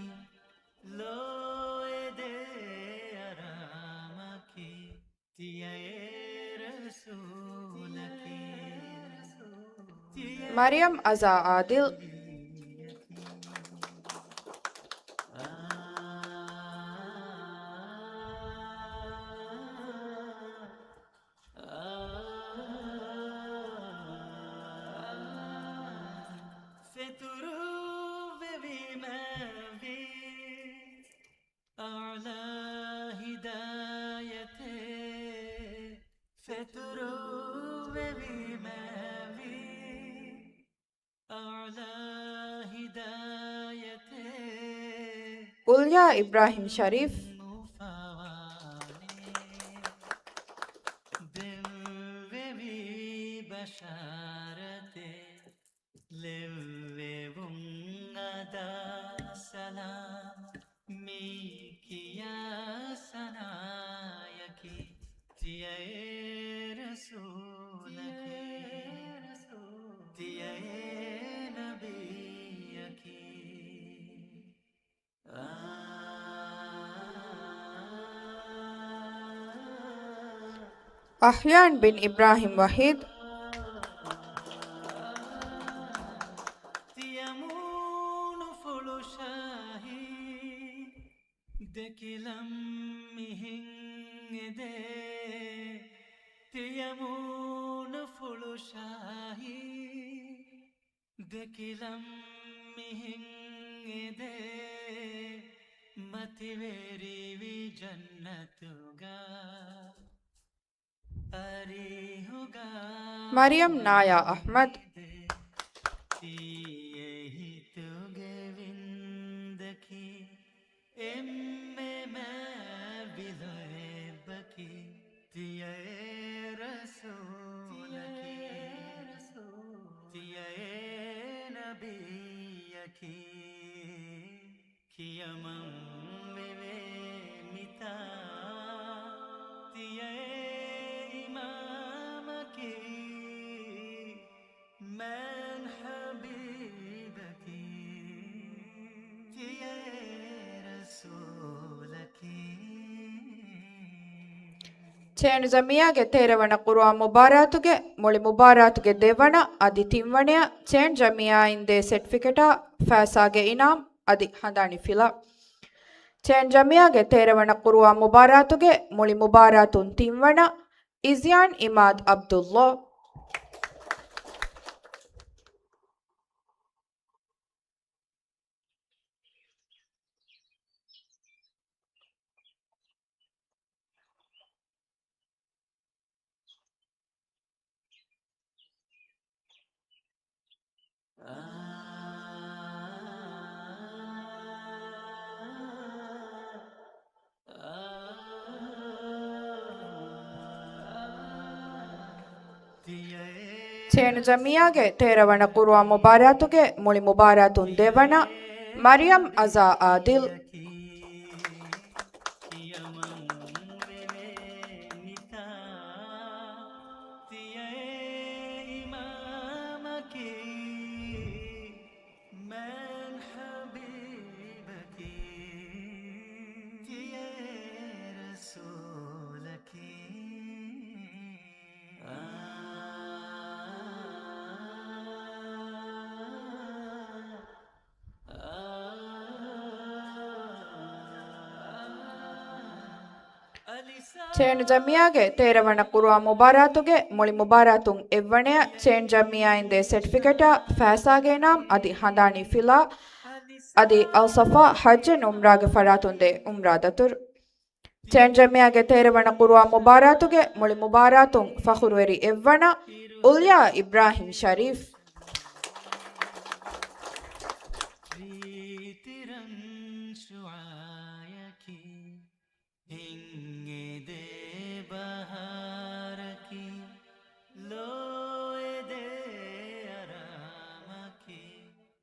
ލޯ އެދޭ އަރާމަކީ، ތިޔައޭ ރަސޫލަކީ، ތިޔައޭ މަރިޔަމް އަޒާ އާދިލް. ފެތުރުވެވީމާވީ، އަޢުލާ ހިދާޔަތޭ، ފެތުރުވެވީމާވީ، އަޢުލާ ހިދާޔަތޭ. އުލްޔާ އިބްރާހިމް ޝަރީފް. އުފާވާނެ، ދެއްވެވީ ބަޝާރަތެއް، ލެއްވެވުން އަދާ ސަލާމް. މި ކިޔާ ސަނާޔަކީ، ތިޔައޭ ރަސޫލަކީ، ތިޔައޭ ނަބިއްޔަކީ. އަޙްޔާން ބިން އިބްރާހިމް ވަޙީދު. ތިޔަމޫނުފުޅު ޝާހީ، ދެކިލަން މިހެން އެދޭ. ތިޔަމޫނުފުޅު ޝާހީ، ދެކިލަން މިހެން އެދޭ، މަތިވެރިވި ޖަންނަތުގަ އަރިހުގަ. މަރިޔަމް ނާޔާ އަޙްމަދު. ތިޔަ ހިތުގެ ވިންދަކީ، އެންމެ މާތް ވިލޮއެއް ބަކީ، ތިޔައޭ ރަސޫލަކީ، ތިޔައޭ ނަބިއްޔަކީ. ކިޔަމަން ވެވޭ މިތާ، ތިޔައޭ އިމާމަކީ. މާތް ޙަބީބަކީ، ތިޔައޭ ރަސޫލަކީ. ޗޭން ޖަމިއްޔާގެ ތޭރަ ވަނަ ޤުރުއާން މުބާރާތުގެ މުޅި މުބާރާތުގެ ދެވަނަ އަދި ތިންވަނަޔަށް ޗޭން ޖަމިއްޔާއިން ދޭ ސެޓްފިކެޓާ ފައިސާގެ އިނާމް އަދި ހަނދާނީ ފިލާ. ޗޭން ޖަމިއްޔާގެ ތޭރަ ވަނަ ޤުރުއާން މުބާރާތުގެ މުޅި މުބާރާތުން ތިންވަނަ އިޒްޔާން އިމާދު ޢަބްދުއްލާ. ޗޭނު ޖަމިއްޔާގެ ތޭރަ ވަނަ ޤުރުއާން މުބާރާތުގެ މުޅި މުބާރާތުން ދެ ވަނަ، މަރިޔަމް އަޒާ އާދިލް. ޗޭނު ޖަމިއްޔާގެ ތޭރަ ވަނަ ޤުރުއާން މުބާރާތުގެ މުޅި މުބާރާތުން އެއްވަނަޔަށް ޗޭނު ޖަމިއްޔާއިން ދޭ ސެޓްފިކެޓާ ފައިސާގެ އިނާމް އަދި ހަނދާނީ ފިލާ އަދި އަލްޞަފާ ޙައްޖެއް ޢުމްރާގެ ފަރާތުން ދޭ ޢުމްރާ ދަތުރު. ޗޭނު ޖަމިއްޔާގެ ތޭރަ ވަނަ ޤުރުއާން މުބާރާތުގެ މުޅި މުބާރާތުން ފަޚުރުވެރި އެއްވަނަ އުލްޔާ އިބްރާހިމް ޝަރީފް.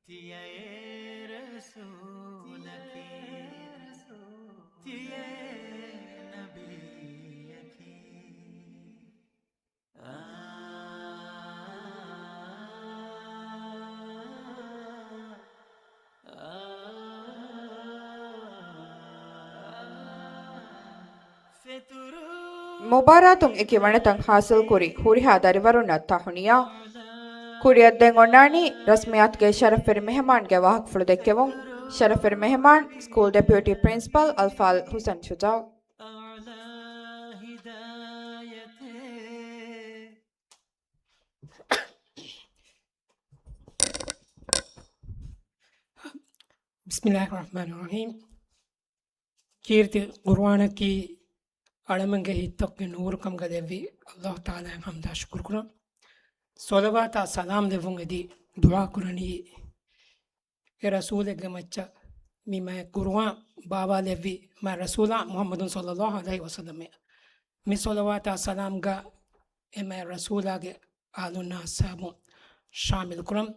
ތިޔައޭ ރަސޫލަކީ، ތިޔައޭ ނަބިއްޔަކީ. މުބާރާތުން އެކި ވަނަތައް ހާސިލްކުރި ހުރިހާ ދަރިވަރުންނަށް ތަހުނިޔާ. ކުރިއަށް ދެން އޮންނާނީ ރަސްމިއްޔާތުގެ ޝަރަފްވެރި މެހެމާންގެ ވާހަކަފުޅު ދެއްކެވުން. ޝަރަފްވެރި މެހެމާން، ސްކޫލް ޑެޕިއުޓީ ޕްރިންސިޕަލް އަލްފާޟިލް ޙުސައިން ޝުޖާޢު. ބިސްމިއްލާހިއްރަޙްމާނިއްރަޙީމް. ކީރިތި ޤުރުއާނަކީ އަޅަމެންގެ ހިތްތަކުގެ ނޫރު ކަމުގަ ލެއްވި އަލްލާހު ތަޢާލާއަށް ޙަމްދާ ޝުކުރު ކުރަން. ޞަލަވާތާ ސަލާމް ލެއްވުން އެދި ދުޢާ ކުރަނީ އެ ރަސޫލެއްގެ މައްޗަށް މި މާތް ޤުރުއާން ބާވާލެއްވި މާތް ރަސޫލާ މުޙައްމަދު ޞައްލައްލާހު ޢަލައިހި ވަސައްލަމަށް. މި ޞަލަވާތާ ސަލާމްގަ އެ މާތް ރަސޫލާގެ އަހުލުންނާ އަޞްޙާބުން ޝާމިލު ކުރަން.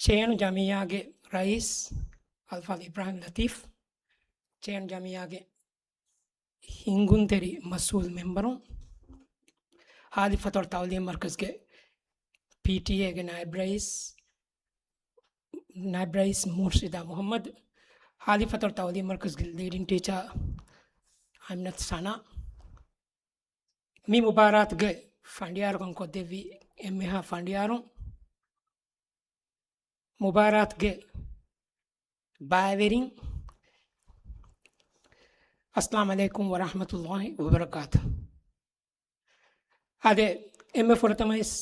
ޗޭނު ޖަމިއްޔާގެ ރައީސް އަލްފާޟިލް އިބްރާހިމް ލަތީފް، ޗޭނު ޖަމިއްޔާގެ ހިންގުންތެރި މަސްއޫލް މެމްބަރުން، ހާލިފަތޮޅު ތަޢުލީމް މަރްކަޒްގެ ޕީޓީއޭގެ ނާއިބް ރައީސް، ނާއިބް ރައީސް މުރްޝިދާ މުޙައްމަދު، ހާލިފަތޮޅު ތަޢުލީމް މަރްކަޒްގެ ލީޑިން ޓީޗާ އަމިނަތު ސަނާ، މި މުބާރާތުގެ ފަނޑިޔާރުކަން ކޮށްދެއްވި އެންމެހާ ފަނޑިޔާރުން، މުބާރާތުގެ ބައިވެރިން، އައްސަލާމު ޢަލައިކުމް ވަރަޙްމަތުﷲި ވަބަރަކާތު. އާދެ، އެންމެ ފުރަތަމަވެސް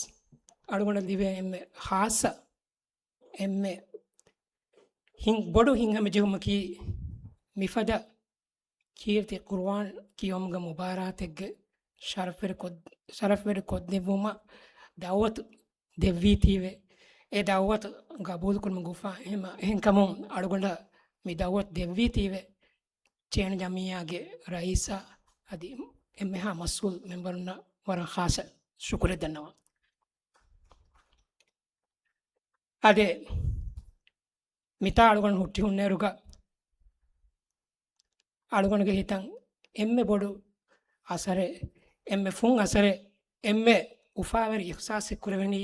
އަޅުގަނޑަށް ލިބޭ އެންމެ ޚާއްޞަ، އެންމެ ހިން-، ބޮޑު ހިތްހަމަޖެހުމަކީ، މިފަދަ ކީރިތި ޤުރުއާން ކިޔެވުމުގެ މުބާރާތެއްގެ ޝަރަފްވެރި ކޮށް-، ޝަރަފްވެރި ކޮށްދެއްވުމަށް ދަޢުވަތު ދެއްވީތީވެ، އެ ދަޢުވަތު ގަބޫލުކުރުމަށް ގުފާ އެހެމަ-، އެހެންކަމުން އަޅުގަނޑަށް މި ދަޢުވަތު ދެއްވީތީވެ، ޗޭނު ޖަމިއްޔާގެ ރައީސާ އަދި އެންމެހާ މަސްއޫލް މެމްބަރުންނަށް ވަރަށް ޚާއްޞަ ޝުކުރެއް ދަންނަވަން. އާދެ، މިތާ އަޅުގަނޑު ހުއްޓި ހުންނޭރުގަ އަޅުގަނޑުގެ ހިތަށް އެންމެ ބޮޑު އަސަރެއް، އެންމެ ފުން އަސަރެއް، އެންމެ އުފާވެރި އިޙްސާސެއް ކުރެވެނީ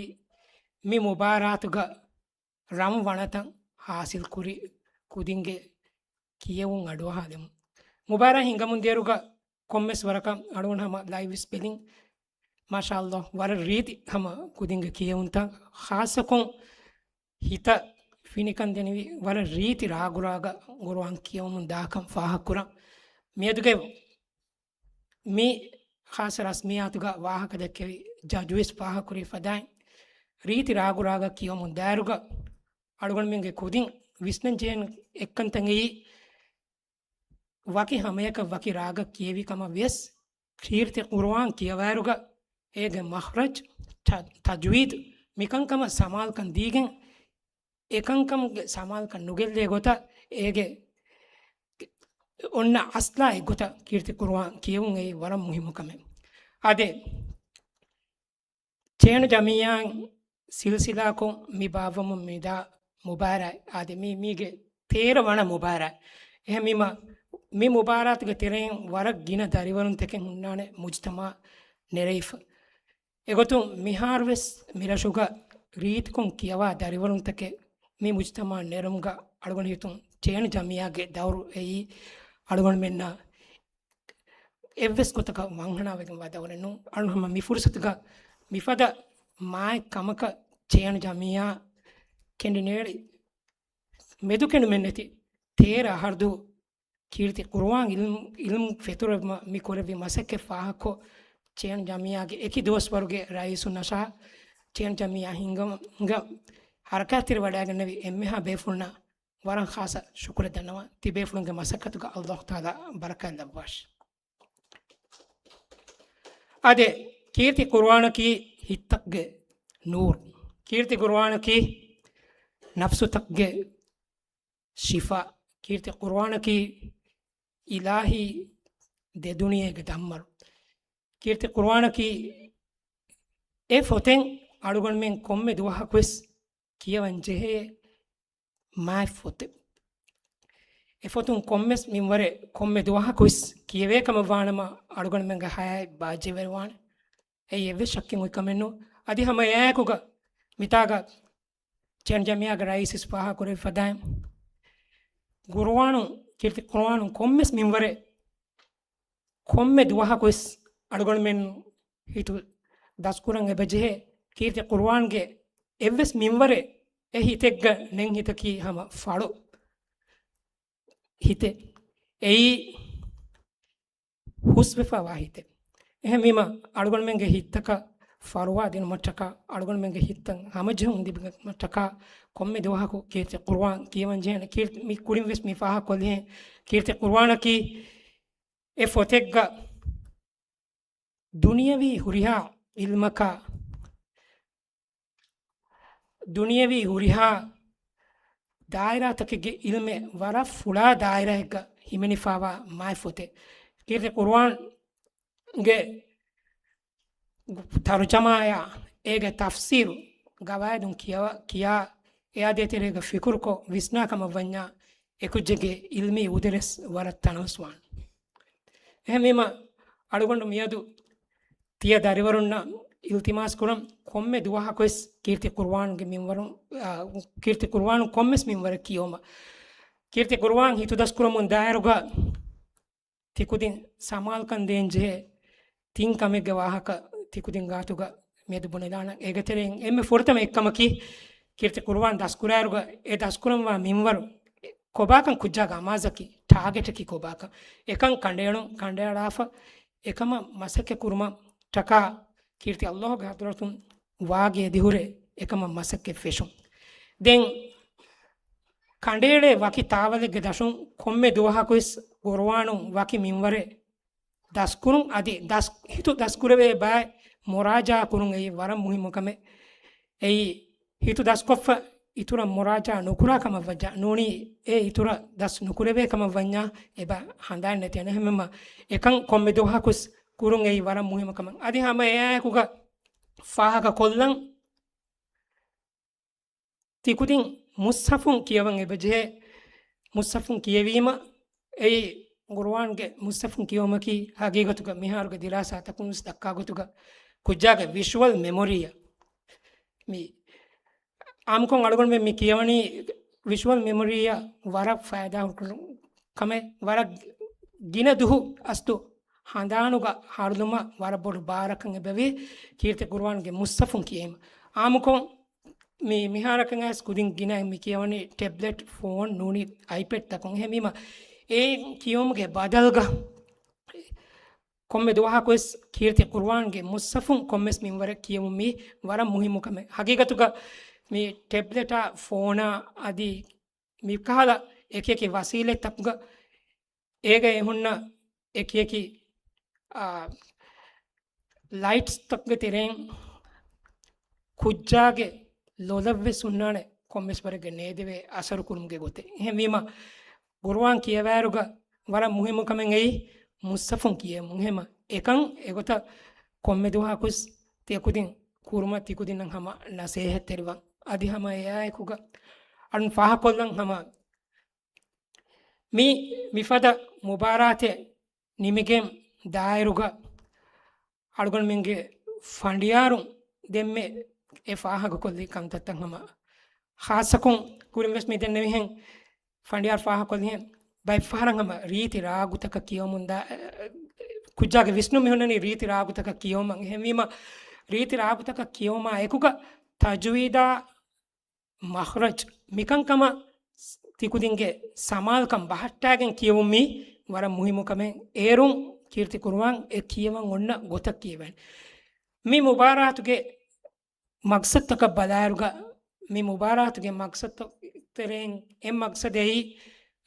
މި މުބާރާތުގަ ރަން ވަނަތައް ހާސިލް ކުރި ކުދިންގެ ކިޔެވުން އަޑުއަހާލެވުން. މުބާރާތް ހިނގަމުންދިޔަރުގަ ކޮންމެސް ވަރަކަށް އަޅުގަނޑު ހަމަ ލައިވް ވެސް ބެލިން. މާޝާﷲ، ވަރަށް ރީތި ހަމަ ކުދިންގެ ކިޔެވުންތައް، ޚާއްޞަކޮށް ހިތަށް ފިނިކަން ދެނިވި ވަރަށް ރީތި ރާގުރާގަ ޤުރުއާން ކިޔަވަމުން ދާކަން ފާހަގަކުރަން. މިއަދުގެ މި ޚާއްޞަ ރަސްމިއްޔާތުގަ ވާހަކަ ދެއްކެވި ޖަޖު ވެސް ފާހަގަކުރި ފަދައިން، ރީތި ރާގުރާގަ ކިޔަވަމުން ދާއިރުގަ އަޅުގަނޑުމެންގެ ކުދިން ވިސްނަންޖެހޭ އެއްކަންތައް އެއީ، ވަކި ހަމަޔަކަށް ވަކި ރާގަށް ކިޔެވި ކަމަށް ވިޔަސް، ކީރިތި ޤުރުއާން ކިޔަވާއިރުގަ އޭގެ މަޚްރަޖް، ތަ-، ތަޖްވީދު މިކަންކަމަށް ސަމާލުކަން ދީގެން، އެކަންކަމުގެ ސަމާލުކަން ނުގެއްލޭ ގޮތަށް އޭގެ އޮންނަ އަސްލާ އެއްގޮތަށް ކީރިތި ޤުރުއާން ކިޔެވުން އެއީ ވަރަށް މުހިއްމު ކަމެއް. އާދެ، ޗޭނު ޖަމިއްޔާ ސިލްސިލާކޮށް މި ބާއްވަމުން މިދާ މުބާރާތް އާދެ، މީ މީގެ ތޭރަ ވަނަ މުބާރާތް. އެހެންވީމަ، މި މުބާރާތުގެ ތެރެއިން ވަރަށް ގިނަ ދަރިވަރުންތަކެއް ހުންނާނެ މުޖުތަމާ ނެރެވިފަ. އެގޮތުން މިހާރުވެސް މިރަށުގަ ރީތިކޮށް ކިޔަވާ ދަރިވަރުންތަކެއް މި މުޖުތަމާ ނެރުމުގަ އަޅުގަނޑު ހިތުން ޗޭނު ޖަމިއްޔާގެ ދައުރު އެއީ އަޅުގަނޑުމެންނަށް އެއްވެސް ގޮތަކަށް ވަންހަނާވެގެންވާ ދައުރެއް ނޫން. އަޅުން ހަމަ މި ފުރުސަތުގަ މިފަދަ މާތް ކަމަކަށް ޗޭނު ޖަމިއްޔާ ކެނޑިނޭޅި މެދުކެނޑުމެއްނެތި ތޭރަ އަހަރު ދުވަހު ކީރިތި ޤުރުއާން އިލްމު، އިލްމު ފެތުރެވުމަށް މި ކުރެއްވި މަސައްކަތް ފާހަގަކޮށް، ޗޭނު ޖަމިއްޔާގެ އެކި ދުވަސްވަރުގެ ރައީސުންނަށާ ޗޭނު ޖަމިއްޔާ ހިންގަމުގަ ހަރަކާތްތެރިވަޑައިގެންނެވި އެންމެހާ ބޭފުޅުންނަށް ވަރަށް ޚާއްޞަ ޝުކުރެއް ދަންނަވަން. ތިބޭފުޅުންގެ މަސައްކަތުގަ އަލްލާހު ތަޢާލާ ބަރަކާތް ލައްވާށި. އާދެ، ކީރިތި ޤުރުއާނަކީ ހިތްތަކުގެ ނޫރު. ކީރިތި ޤުރުއާނަކީ ނަފްސުތަކުގެ ޝިފާ. ކީރިތި ޤުރުއާނަކީ އިލާހީ ދެދުނިޔޭގެ ދަންމަރު. ކީރިތި ޤުރުއާނަކީ އެ ފޮތެއް އަޅުގަނޑުމެން ކޮންމެ ދުވަހަކުވެސް ކިޔަވަން ޖެހޭ މާތް ފޮތެއް. އެ ފޮތުން ކޮންމެސް މިންވަރެއް ކޮންމެ ދުވަހަކުވެސް ކިޔެވޭ ކަމަށް ވާނަމަ، އަޅުގަނޑުމެންގެ ހަޔާތް ބާއްޖަވެރިވާނެ. އެއީ އެއްވެސް ޝައްކެއް އޮތް ކަމެއް ނޫން. އަދި ހަމަ އެއާއެކުގަ މިތާގަ ޗޭނު ޖަމިއްޔާގެ ރައީސް ވެސް ފާހަގަކުރެއްވި ފަދައިން، ޤުރުއާނު، ކީރިތި ޤުރުއާނު ކޮންމެސް މިންވަރެއް ކޮންމެ ދުވަހަކުވެސް އަޅުގަނޑުމެން ހިތު ދަސްކުރަން އެބަޖެހޭ. ކީރިތި ޤުރުއާންގެ އެއްވެސް މިންވަރެއް އެ ހިތެއްގަ ނެތް ހިތަކީ ހަމަ ފަޅު ހިތެއް. އެއީ ހުސްވެފަވާ ހިތެއް. އެހެންވީމަ، އަޅުގަނޑުމެންގެ ހިތްތަކަށް ފަރުވާ ދިނުމަށްޓަކާ، އަޅުގަނޑުމެންގެ ހިތްތައް ހަމަޖެހުން ލިބުމަށްޓަކާ، ކޮންމެ ދުވަހަކު ކީރިތި ޤުރުއާން ކިޔަވަން ޖެހޭނެ. ކީރި-، މި ކުރިން ވެސް މި ފާހަގަކޮށްލިހެން، ކީރިތި ޤުރުއާނަކީ އެ ފޮތެއްގަ ދުނިޔަވީ ހުރިހާ ޢިލްމަކާ، ދުނިޔަވީ ހުރިހާ ދާއިރާތަކެއްގެ ޢިލްމެއް ވަރަށް ފުޅާ ދާއިރާއެއްގަ ހިމެނިފާވާ މާތް ފޮތެއް. ކީރިތި ޤުރުއާންގެ ތަރުޖަމާޔާ އޭގެ ތަފްސީރު ގަވާއިދުން ކިޔަވަ-، ކިޔާ، އެއާ ދޭތެރޭގަ ފިކުރުކޮށް ވިސްނާ ކަމަށް ވަންޏާ، އެކުއްޖެއްގެ ޢިލްމީ އުދަރެސް ވަރަށް ތަނަވަސްވާނެ. އެހެންވީމަ، އަޅުގަނޑު މިއަދު ތިޔަ ދަރިވަރުންނަށް އިލްތިމާސް ކުރަން، ކޮންމެ ދުވަހަކުވެސް ކީރިތި ޤުރުއާނުގެ މިންވަރު، އާ، ކީރިތި ޤުރުއާނު ކޮންމެސް މިންވަރެއް ކިޔުމަށް. ކީރިތި ޤުރުއާން ހިތުދަސްކުރަމުން ދާއިރުގަ ތިކުދިން ސަމާލުކަން ދޭން ޖެހޭ ތިން ކަމެއްގެ ވާހަކަ ތިކުދިން ގާތުގަ މިއަދު ބުނެލާނަން. އޭގެ ތެރެއިން އެންމެ ފުރަތަމަ އެއްކަމަކީ، ކީރިތި ޤުރުއާން ދަސްކުރާއިރުގަ އެ ދަސްކުރަންވާ މިންވަރު، ކޮބާކަން ކުއްޖާގެ އަމާޒަކީ، ޓާގެޓަކީ ކޮބާކަން. އެކަން ކަނޑައެޅުން، ކަނޑައަޅާފަ އެކަމަށް މަސައްކަތް ކުރުމަށް ޓަކާ، ކީރިތި އަލްލާހުގެ ޙަޟްރަތުން ވާގި އެދިހުރެ އެކަމަށް މަސައްކަތް ފެށުން. ދެން ކަނޑައެޅޭ ވަކި ތާވަލެއްގެ ދަށުން ކޮންމެ ދުވަހަކުވެސް ޤުރުއާނު ވަކި މިންވަރެއް ދަސްކުރުން، އަދި ދަސް، ހިތު ދަސްކުރެވޭ ބައެއް މުރާޖާ ކުރުން އެއީ ވަރަށް މުހިއްމު ކަމެއް. އެއީ ހިތު ދަސްކޮށްފަ އިތުރަށް މުރާޖާ ނުކުރާ ކަމަށް ވަންޏާ، ނޫނީ އެ އިތުރަށް ދަސް ނުކުރެވޭ ކަމަށް ވަންޏާ، އެބަ ހަނދާން ނެތި. އެހެންވީމަ، އެކަން ކޮންމެ ދުވަހަކުސް ކުރުން އެއީ ވަރަށް މުހިއްމު ކަމެއް. އަދި ހަމަ އެއާއެކުގަ ފާހަގަ ކޮށްލަން، ތިކުދިން މުޞްޙަފުން ކިޔަވަން އެބަޖެހޭ. މުޞްޙަފުން ކިޔެވީމަ، އެއީ ޤުރުއާންގެ މުޞްޙަފުން ކިޔުމަކީ ހަގީގަތުގަ މިހާރުގެ ދިރާސާތަކުން ވެސް ދައްކާ ގޮތުގަ ކުއްޖާގެ ވިޝުއަލް މެމޮރީއަށް މި އާއްމުކޮށް އަޅުގަނޑުމެން މި ކިޔަވަނީ ވިޝުއަލް މެމޮރީއަށް ވަރަށް ފައިދާ ކަމެއް. ވަރަށް ގިނަ ދުހު އަސްތު ހަނދާނުގަ ހަރުލުމަށް ވަރަށް ބޮޑު ބާރަކަށް އެބަވޭ ކީރިތި ޤުރުއާންގެ މުޞްޙަފުން ކިޔެވީމަ. އާއްމުކޮށް މި މިހާރަކަށް އައިސް ކުދިން ގިނައިން މި ކިޔަވަނީ ޓެބްލެޓް، ފޯން ނޫނީ އައިޕެޑްތަކުން. އެހެންވީމަ، އެ ކިޔުމުގެ ބަދަލުގަ ކޮންމެ ދުވަހަކުވެސް ކީރިތި ޤުރުއާންގެ މުޞްޙަފުން ކޮންމެސް މިންވަރެއް ކިޔެވުން މީ ވަރަށް މުހިއްމު ކަމެއް. ހަގީގަތުގަ މި ޓެބްލެޓާ، ފޯނާ އަދި މިކަހަލަ އެކިއެކި ވަސީލަތްތަކުގަ އޭގަ އެހުންނަ އެކިއެކި، އާ، ލައިޓްސްތަކުގެ ތެރެއިން ކުއްޖާގެ ލޮލަށްވެސް ހުންނާނެ ކޮންމެސް ވަރެއްގެ ނޭދެވޭ އަސަރު ކުރުމުގެ ގޮތެއް. އެހެންވީމަ، ޤުރުއާން ކިޔަވާއިރުގަ ވަރަށް މުހިއްމު ކަމެއް އެއީ މުޞްޙަފުން ކިޔެވުން. އެހެންވީމަ، އެކަން އެގޮތަށް ކޮންމެ ދުވަހަކުސް ތިޔަ ކުދިން ކުރުމަށް ތިކުދިންނަށް ހަމަ ނަސޭހަތްތެރިވަން. އަދި ހަމަ އެއާއެކުގަ އަން ފާހަކޮށްލަން ހަމަ މި މިފަދަ މުބާރާތެއް ނިމިގެން ދާއިރުގަ އަޅުގަނޑުމެންގެ ފަނޑިޔާރުން ދެންމެ އެ ފާހަގަކޮށްލި ކަންތައްތައް ހަމަ ޚާއްޞަކޮށް ކުރިން ވެސް މި ދެންނެވިހެން ފަނޑިޔާރު ފާހަގަކޮށްލިހެން ބައެއްފަހަރަށް ހަމަ ރީތި ރާގުތަކަށް ކިޔަވަމުން ދާ، ކުއްޖާގެ ވިސްނުން މި ހުންނަނީ ރީތި ރާގުތަކަށް ކިޔަވަމަށް. އެހެންވީމަ ރީތި ރާގުތަކަށް ކިޔަވުމާ އެކުގަ ތަޖުވީދާ، މަޚްރަޖް މިކަންކަމަށް ތިކުދިންގެ ސަމާލުކަން ބަހައްޓާގެން ކިޔެވުން މީ ވަރަށް މުހިއްމު ކަމެއް. އޭރުން ކީރިތި ޤުރުއާން އެ ކިޔަވަން އޮންނަ ގޮތަށް ކިޔެވޭނެ. މި މުބާރާތުގެ މަޤްޞަދުތަކަށް ބަލާއިރުގަ، މި މުބާރާތުގެ މަޤްޞަދުތައް ތެރެއިން އެއް މަޤްޞަދެއް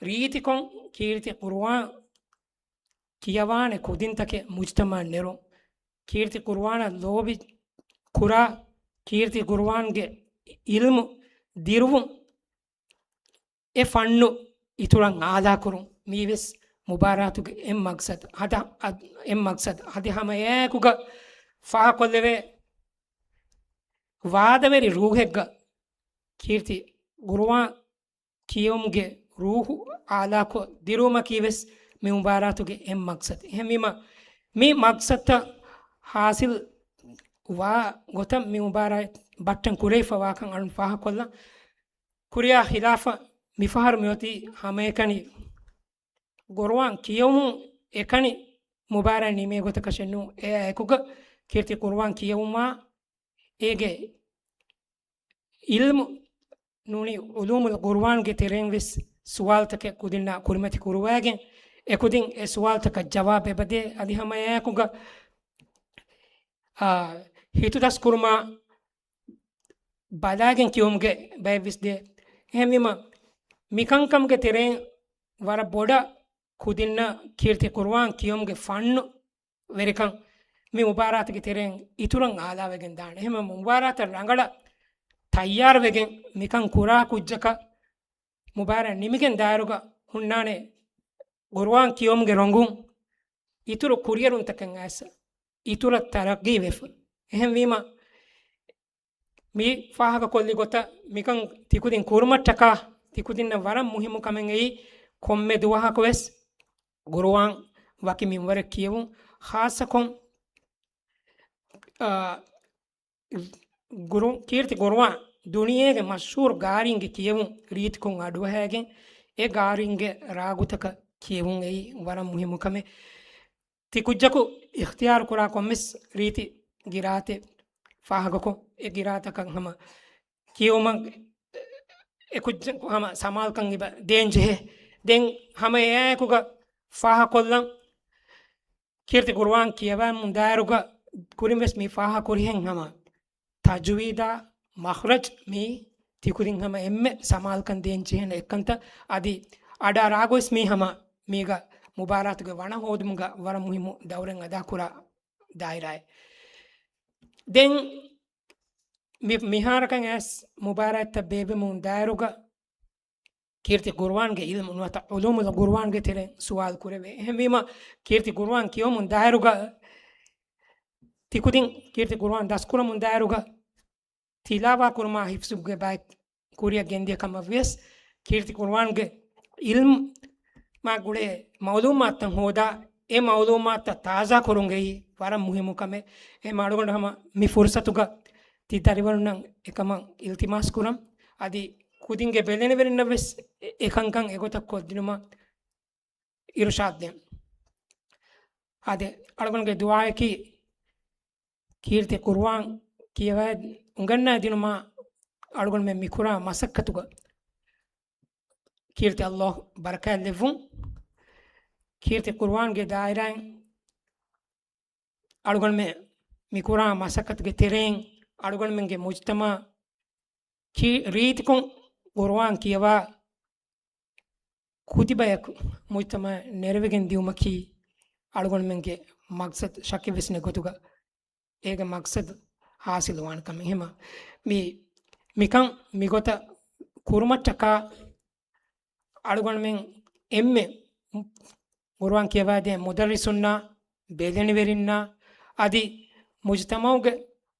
ރީތިކޮށް ކީރިތި ޤުރުއާން ކިޔަވާނެ ކުދިންތަކެއް މުޖްތަމަޢަށް ނެރުން، ކީރިތި ޤުރުއާނަށް ލޯބި ކުރާ، ކީރިތި ޤުރުއާންގެ ޢިލްމު ދިރުވުން، އެ ފަންނު އިތުރަށް އާލާކުރުން، މީވެސް މުބާރާތުގެ އެއް މަޤްޞަދު. އަދި، އަދި، އެއް މަޤްޞަދު. އަދި ހަމަ އެއާއެކުގަ ފާހަކޮށްލެވޭ ވާދަވެރި ރޫހެއްގަ ކީރިތި ޤުރުއާން ކިޔެވުމުގެ ރޫހު އާލާކޮށް ދިރުވުމަކީ ވެސް މި މުބާރާތުގެ އެއް މަޤްޞަދު. އެހެންވީމަ، މި މަޤްޞަދުތައް ޙާޞިލް ވާ ގޮތަށް މި މުބާރާތް ބައްޓަން ކުރެވިފަ ވާކަން އަޅުން ފާހަގަކޮށްލަން. ކުރިޔާ ޚިލާފަށް މިފަހަރު މިއޮތީ ހަމައެކަނި ޤުރުއާން ކިޔެވުމުން އެކަނި މުބާރާތް ނިމޭ ގޮތަކަށެއް ނޫން. އެއާއެކުގަ ކީރިތި ޤުރުއާން ކިޔެވުމާ އޭގެ ޢިލްމު ނޫނީ ޢުލޫމުލް ޤުރުއާންގެ ތެރެއިން ވެސް ސުވާލުތަކެއް ކުދިންނާ ކުރިމަތި ކުރުވައިގެން، އެ ކުދިން އެ ސުވާލުތަކަށް ޖަވާބު އެބަދޭ. އަދި ހަމަ އެއާއެކުގަ، އާ، ހިތުދަސްކުރުމާ ބަލާގެން ކިޔުމުގެ ބައެއް ވެސް ދޭ. އެހެންވީމަ، މިކަންކަމުގެ ތެރެއިން ވަރަށް ބޮޑަށް ކުދިންނަށް ކީރިތި ޤުރުއާން ކިޔުމުގެ ފަންނު ވެރިކަން މި މުބާރާތުގެ ތެރެއިން އިތުރަށް އާލާވެގެން ދާނެ. އެހެންވެ، މުބާރާތަށް ރަނގަޅަށް ތައްޔާރުވެގެން މިކަން ކުރާ ކުއްޖަކަށް މުބާރާތް ނިމިގެން ދާއިރުގަ ހުންނާނެ ޤުރުއާން ކިޔުމުގެ ރޮނގުން އިތުރު ކުރިއެރުންތަކެއް އައިސް އިތުރަށް ތަރައްޤީވެފަ. އެހެންވީމަ، މި ފާހަގަކޮށްލި ގޮތަށް މިކަން ތިކުދިން ކުރުމަށްޓަކާ ތިކުދިންނަށް ވަރަށް މުހިއްމު ކަމެއް އެއީ، ކޮންމެ ދުވަހަކު ވެސް ޤުރުއާން ވަކި މިންވަރެއް ކިޔެވުން. ޚާއްޞަކޮށް، އާ، ގުރު-، ކީރިތި ޤުރުއާން ދުނިޔޭގެ މަޝްހޫރު ގާރީންގެ ކިޔެވުން ރީތިކޮށް އަޑުއަހައިގެން، އެ ގާރީންގެ ރާގުތަކަށް ކިޔެވުން އެއީ ވަރަށް މުހިއްމު ކަމެއް. ތި ކުއްޖަކު އިޚްތިޔާރު ކުރާ ކޮންމެސް ރީތި ގިރާއަތެއް ފާހަގަކޮށް، އެ ގިރާއަތަކަށް ހަމަ ކިޔެވުމަށް އެ ކުއްޖަކު ހަމަ ސަމާލުކަން އެބަ ދޭން ޖެހޭ. ދެން ހަމަ އެއާއެކުގަ ފާހަކޮށްލަން، ކީރިތި ޤުރުއާން ކިޔަވަމުން ދާއިރުގަ ކުރިން ވެސް މި ފާހަގަ ކުރިހެން ހަމަ ތަޖުވީދާ، މަޚްރަޖް މީ ތިކުދިން ހަމަ އެންމެ ސަމާލުކަން ދޭން ޖެހޭނެ އެއްކަންތައް. އަދި އަޑާ ރާގުވެސް މީ ހަމަ މީގަ މުބާރާތުގެ ވަނަ ހޯދުމުގަ ވަރަށް މުހިއްމު ދައުރެއް އަދާކުރާ ދާއިރާއެއް. ދެން މި-، މިހާރަކަށް އައިސް މުބާރާތްތައް ބޭއްވެމުން ދާއިރުގަ ކީރިތި ޤުރުއާންގެ ޢިލްމު ނުވަތަ ޢުލޫމުލް ޤުރުއާންގެ ތެރެއިން ސުވާލު ކުރެވޭ. އެހެންވީމަ، ކީރިތި ޤުރުއާން ކިޔަވަމުން ދާއިރުގަ ތިކުދިން ކީރިތި ޤުރުއާން ދަސްކުރަމުން ދާއިރުގަ ތިލާވާ ކުރުމާ ޙިފްޒުގެ ބައެއް ކުރިއަށް ގެންދިޔަ ކަމަށް ވިޔަސް، ކީރިތި ޤުރުއާންގެ ޢިލްމާ ގުޅޭ މަޢުލޫމާތުތައް ހޯދާ، އެ މަޢުލޫމާތުތައް ތާޒާ ކުރުން އެއީ ވަރަށް މުހިއްމު ކަމެއް. އެހެން އަޅުގަނޑު ހަމަ މި ފުރުޞަތުގަ ތި ދަރިވަރުންނަށް އެކަމަށް އިލްތިމާސް ކުރަން. އަދި ކުދިންގެ ބެލެނިވެރިންނަށް ވެސް އެ-، އެކަންކަން އެގޮތަށް ކޮށްދިނުމަށް އިރުޝާދު ދޭން. އާދެ، އަޅުގަނޑުގެ ދުޢާއަކީ، ކީރިތި ޤުރުއާން ކިޔަވައި އުނގަންނައިދިނުމަށް އަޅުގަނޑުމެން މިކުރާ މަސައްކަތުގަ ކީރިތި ﷲ ބަރަކާތްލެއްވުން. ކީރިތި ޤުރުއާންގެ ދާއިރާއިން އަޅުގަނޑުމެން މިކުރާ މަސައްކަތުގެ ތެރެއިން އަޅުގަނޑުމެންގެ މުޖްތަމަޢަށް ކީ-، ރީތިކޮށް ޤުރުއާން ކިޔަވާ ކުދިބަޔަކު މުޖްތަމަޢަށް ނެރެވެގެން ދިއުމަކީ އަޅުގަނޑުމެންގެ މަޤްޞަދު. ޝައްކެއްވެސް ނެތް ގޮތުގަ އޭގެ މަޤްޞަދު ޙާޞިލުވާނެ ކަމެއް. އެހެންވީމަ، މި-، މިކަން މިގޮތަށް ކުރުމަށްޓަކާ އަޅުގަނޑުމެން އެންމެ ޤުރުއާން ކިޔަވައިދޭ މުދައްރިސުންނާ، ބެލެނިވެރިންނާ، އަދި މުޖްތަމަޢުގެ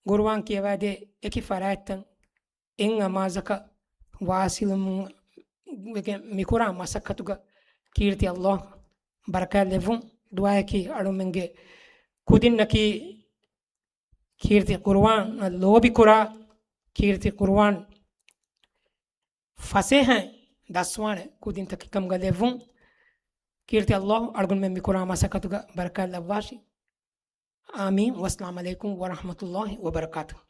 ޤުރުއާން ކިޔަވާދޭ އެކި ފަރާތްތައް އެއް އަމާޒަކަށް ވާސިލުމުން ވެގެން މިކުރާ މަސައްކަތުގަ ކީރިތި ﷲ ބަރަކާތް ލެއްވުން. ދުޢާއަކީ އަޅުމެންގެ ކުދިންނަކީ ކީރިތި ޤުރުއާނަށް ލޯބިކުރާ، ކީރިތި ޤުރުއާން ފަސޭހައިން ދަސްވާނެ ކުދިންތަކެއް ކަމުގަ ލެއްވުން. ކީރިތި ﷲ އަޅުގަނޑުމެން މިކުރާ މަސައްކަތުގަ ބަރަކާތް ލައްވާށި. އާމީން. ވައްސަލާމް ޢަލައިކުމް ވަރަޙްމަތުﷲި ވަބަރަކާތުހު.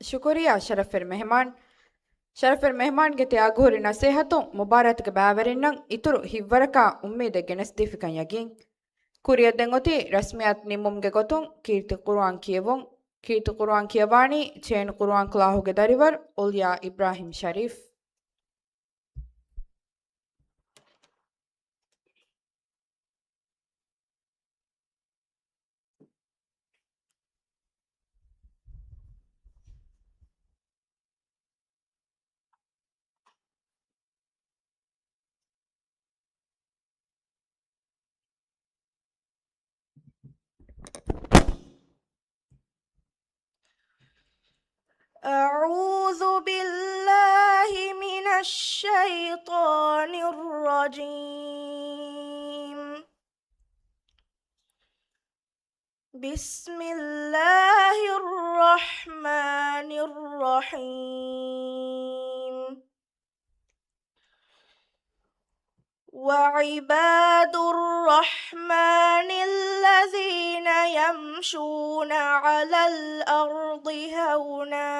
ޝުކުރިއްޔާ ޝަރަފްވެރި މެހެމާން. ޝަރަފްވެރި މެހެމާންގެ ތިޔާ އަގުހުރި ނަސޭހަތުން މުބާރާތުގެ ބައިވެރިންނަށް އިތުރު ހިތްވަރަކާ އުއްމީދެއް ގެނެސްދީފިކަން ޔަގީން. ކުރިއަށް ދެން އޮތީ ރަސްމިއްޔާތު ނިމުމުގެ ގޮތުން ކީރިތި ޤުރުއާން ކިޔެވުން. ކީރިތި ޤުރުއާން ކިޔަވާނީ ޗޭން ޤުރުއާން ކްލާހުގެ ދަރިވަރު އުލްޔާ އިބްރާހިމް ޝަރީފް. أعوذ بالله من الشيطان الرجيم. بسم الله الرحمن الرحيم. وعباد الرحمن الذين يمشون على الأرض هونا،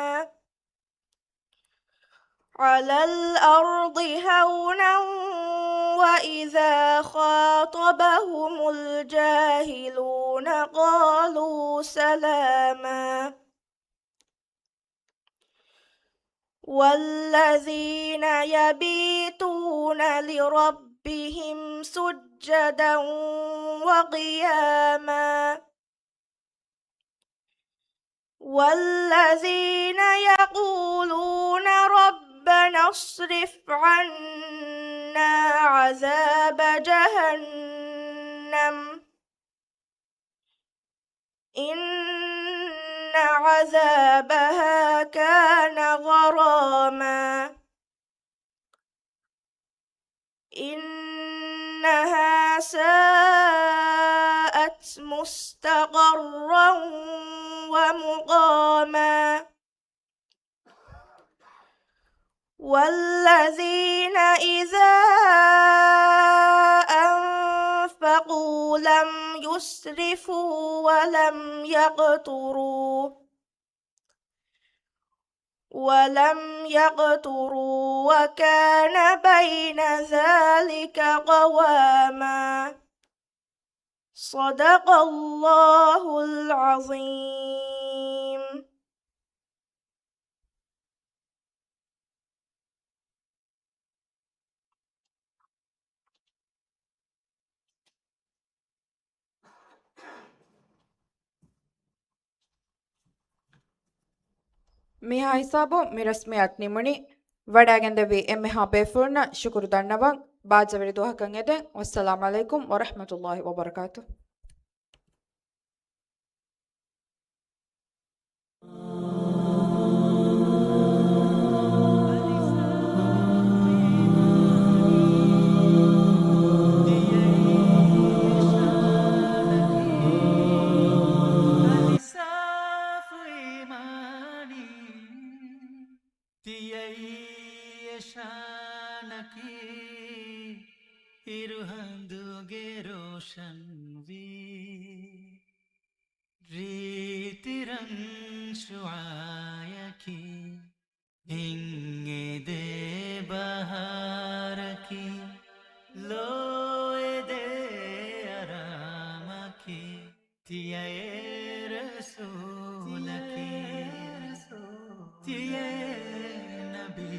على الأرض هونا وإذا خاطبهم الجاهلون قالوا سلاما. والذين يبيتون لربهم سجدا وقياما. والذين يقولون ربنا اصرف عنا عذاب جهنم إن عذابها كان غراما إنها ساءت مستقرا ومقاما. والذين إذا أنفقوا لم يسرفوا ولم يقتروا، ولم يقتروا وكان بين ذلك قواما. صدق الله العظيم. މިހާ ހިސާބުން މި ރަސްމިއްޔާތު ނިމުނީ. ވަޑައިގެންދެވި އެންމެހާ ބޭފުޅުންނަށް ޝުކުރު ދަންނަވަން. ބާއްޖަވެރި ދުވަހަކަށް އެދެން. ވައްސަލާމް ޢަލައިކުމް ވަރަޙްމަތުﷲި ވަބަރަކާތުހު. ތިޔައީ އެ ޝާނަކީ، އިރުހަނދުގެ ރޯޝަންވީ. ރީތި ރަން ޝުޢާޔަކީ، ހިތް އެދޭ ބަހާރަކީ، ލޯ އެދޭ އަރާމަކީ. ތިޔައޭ ރަސޫލަކީ، ތިޔައޭ ނަބީ.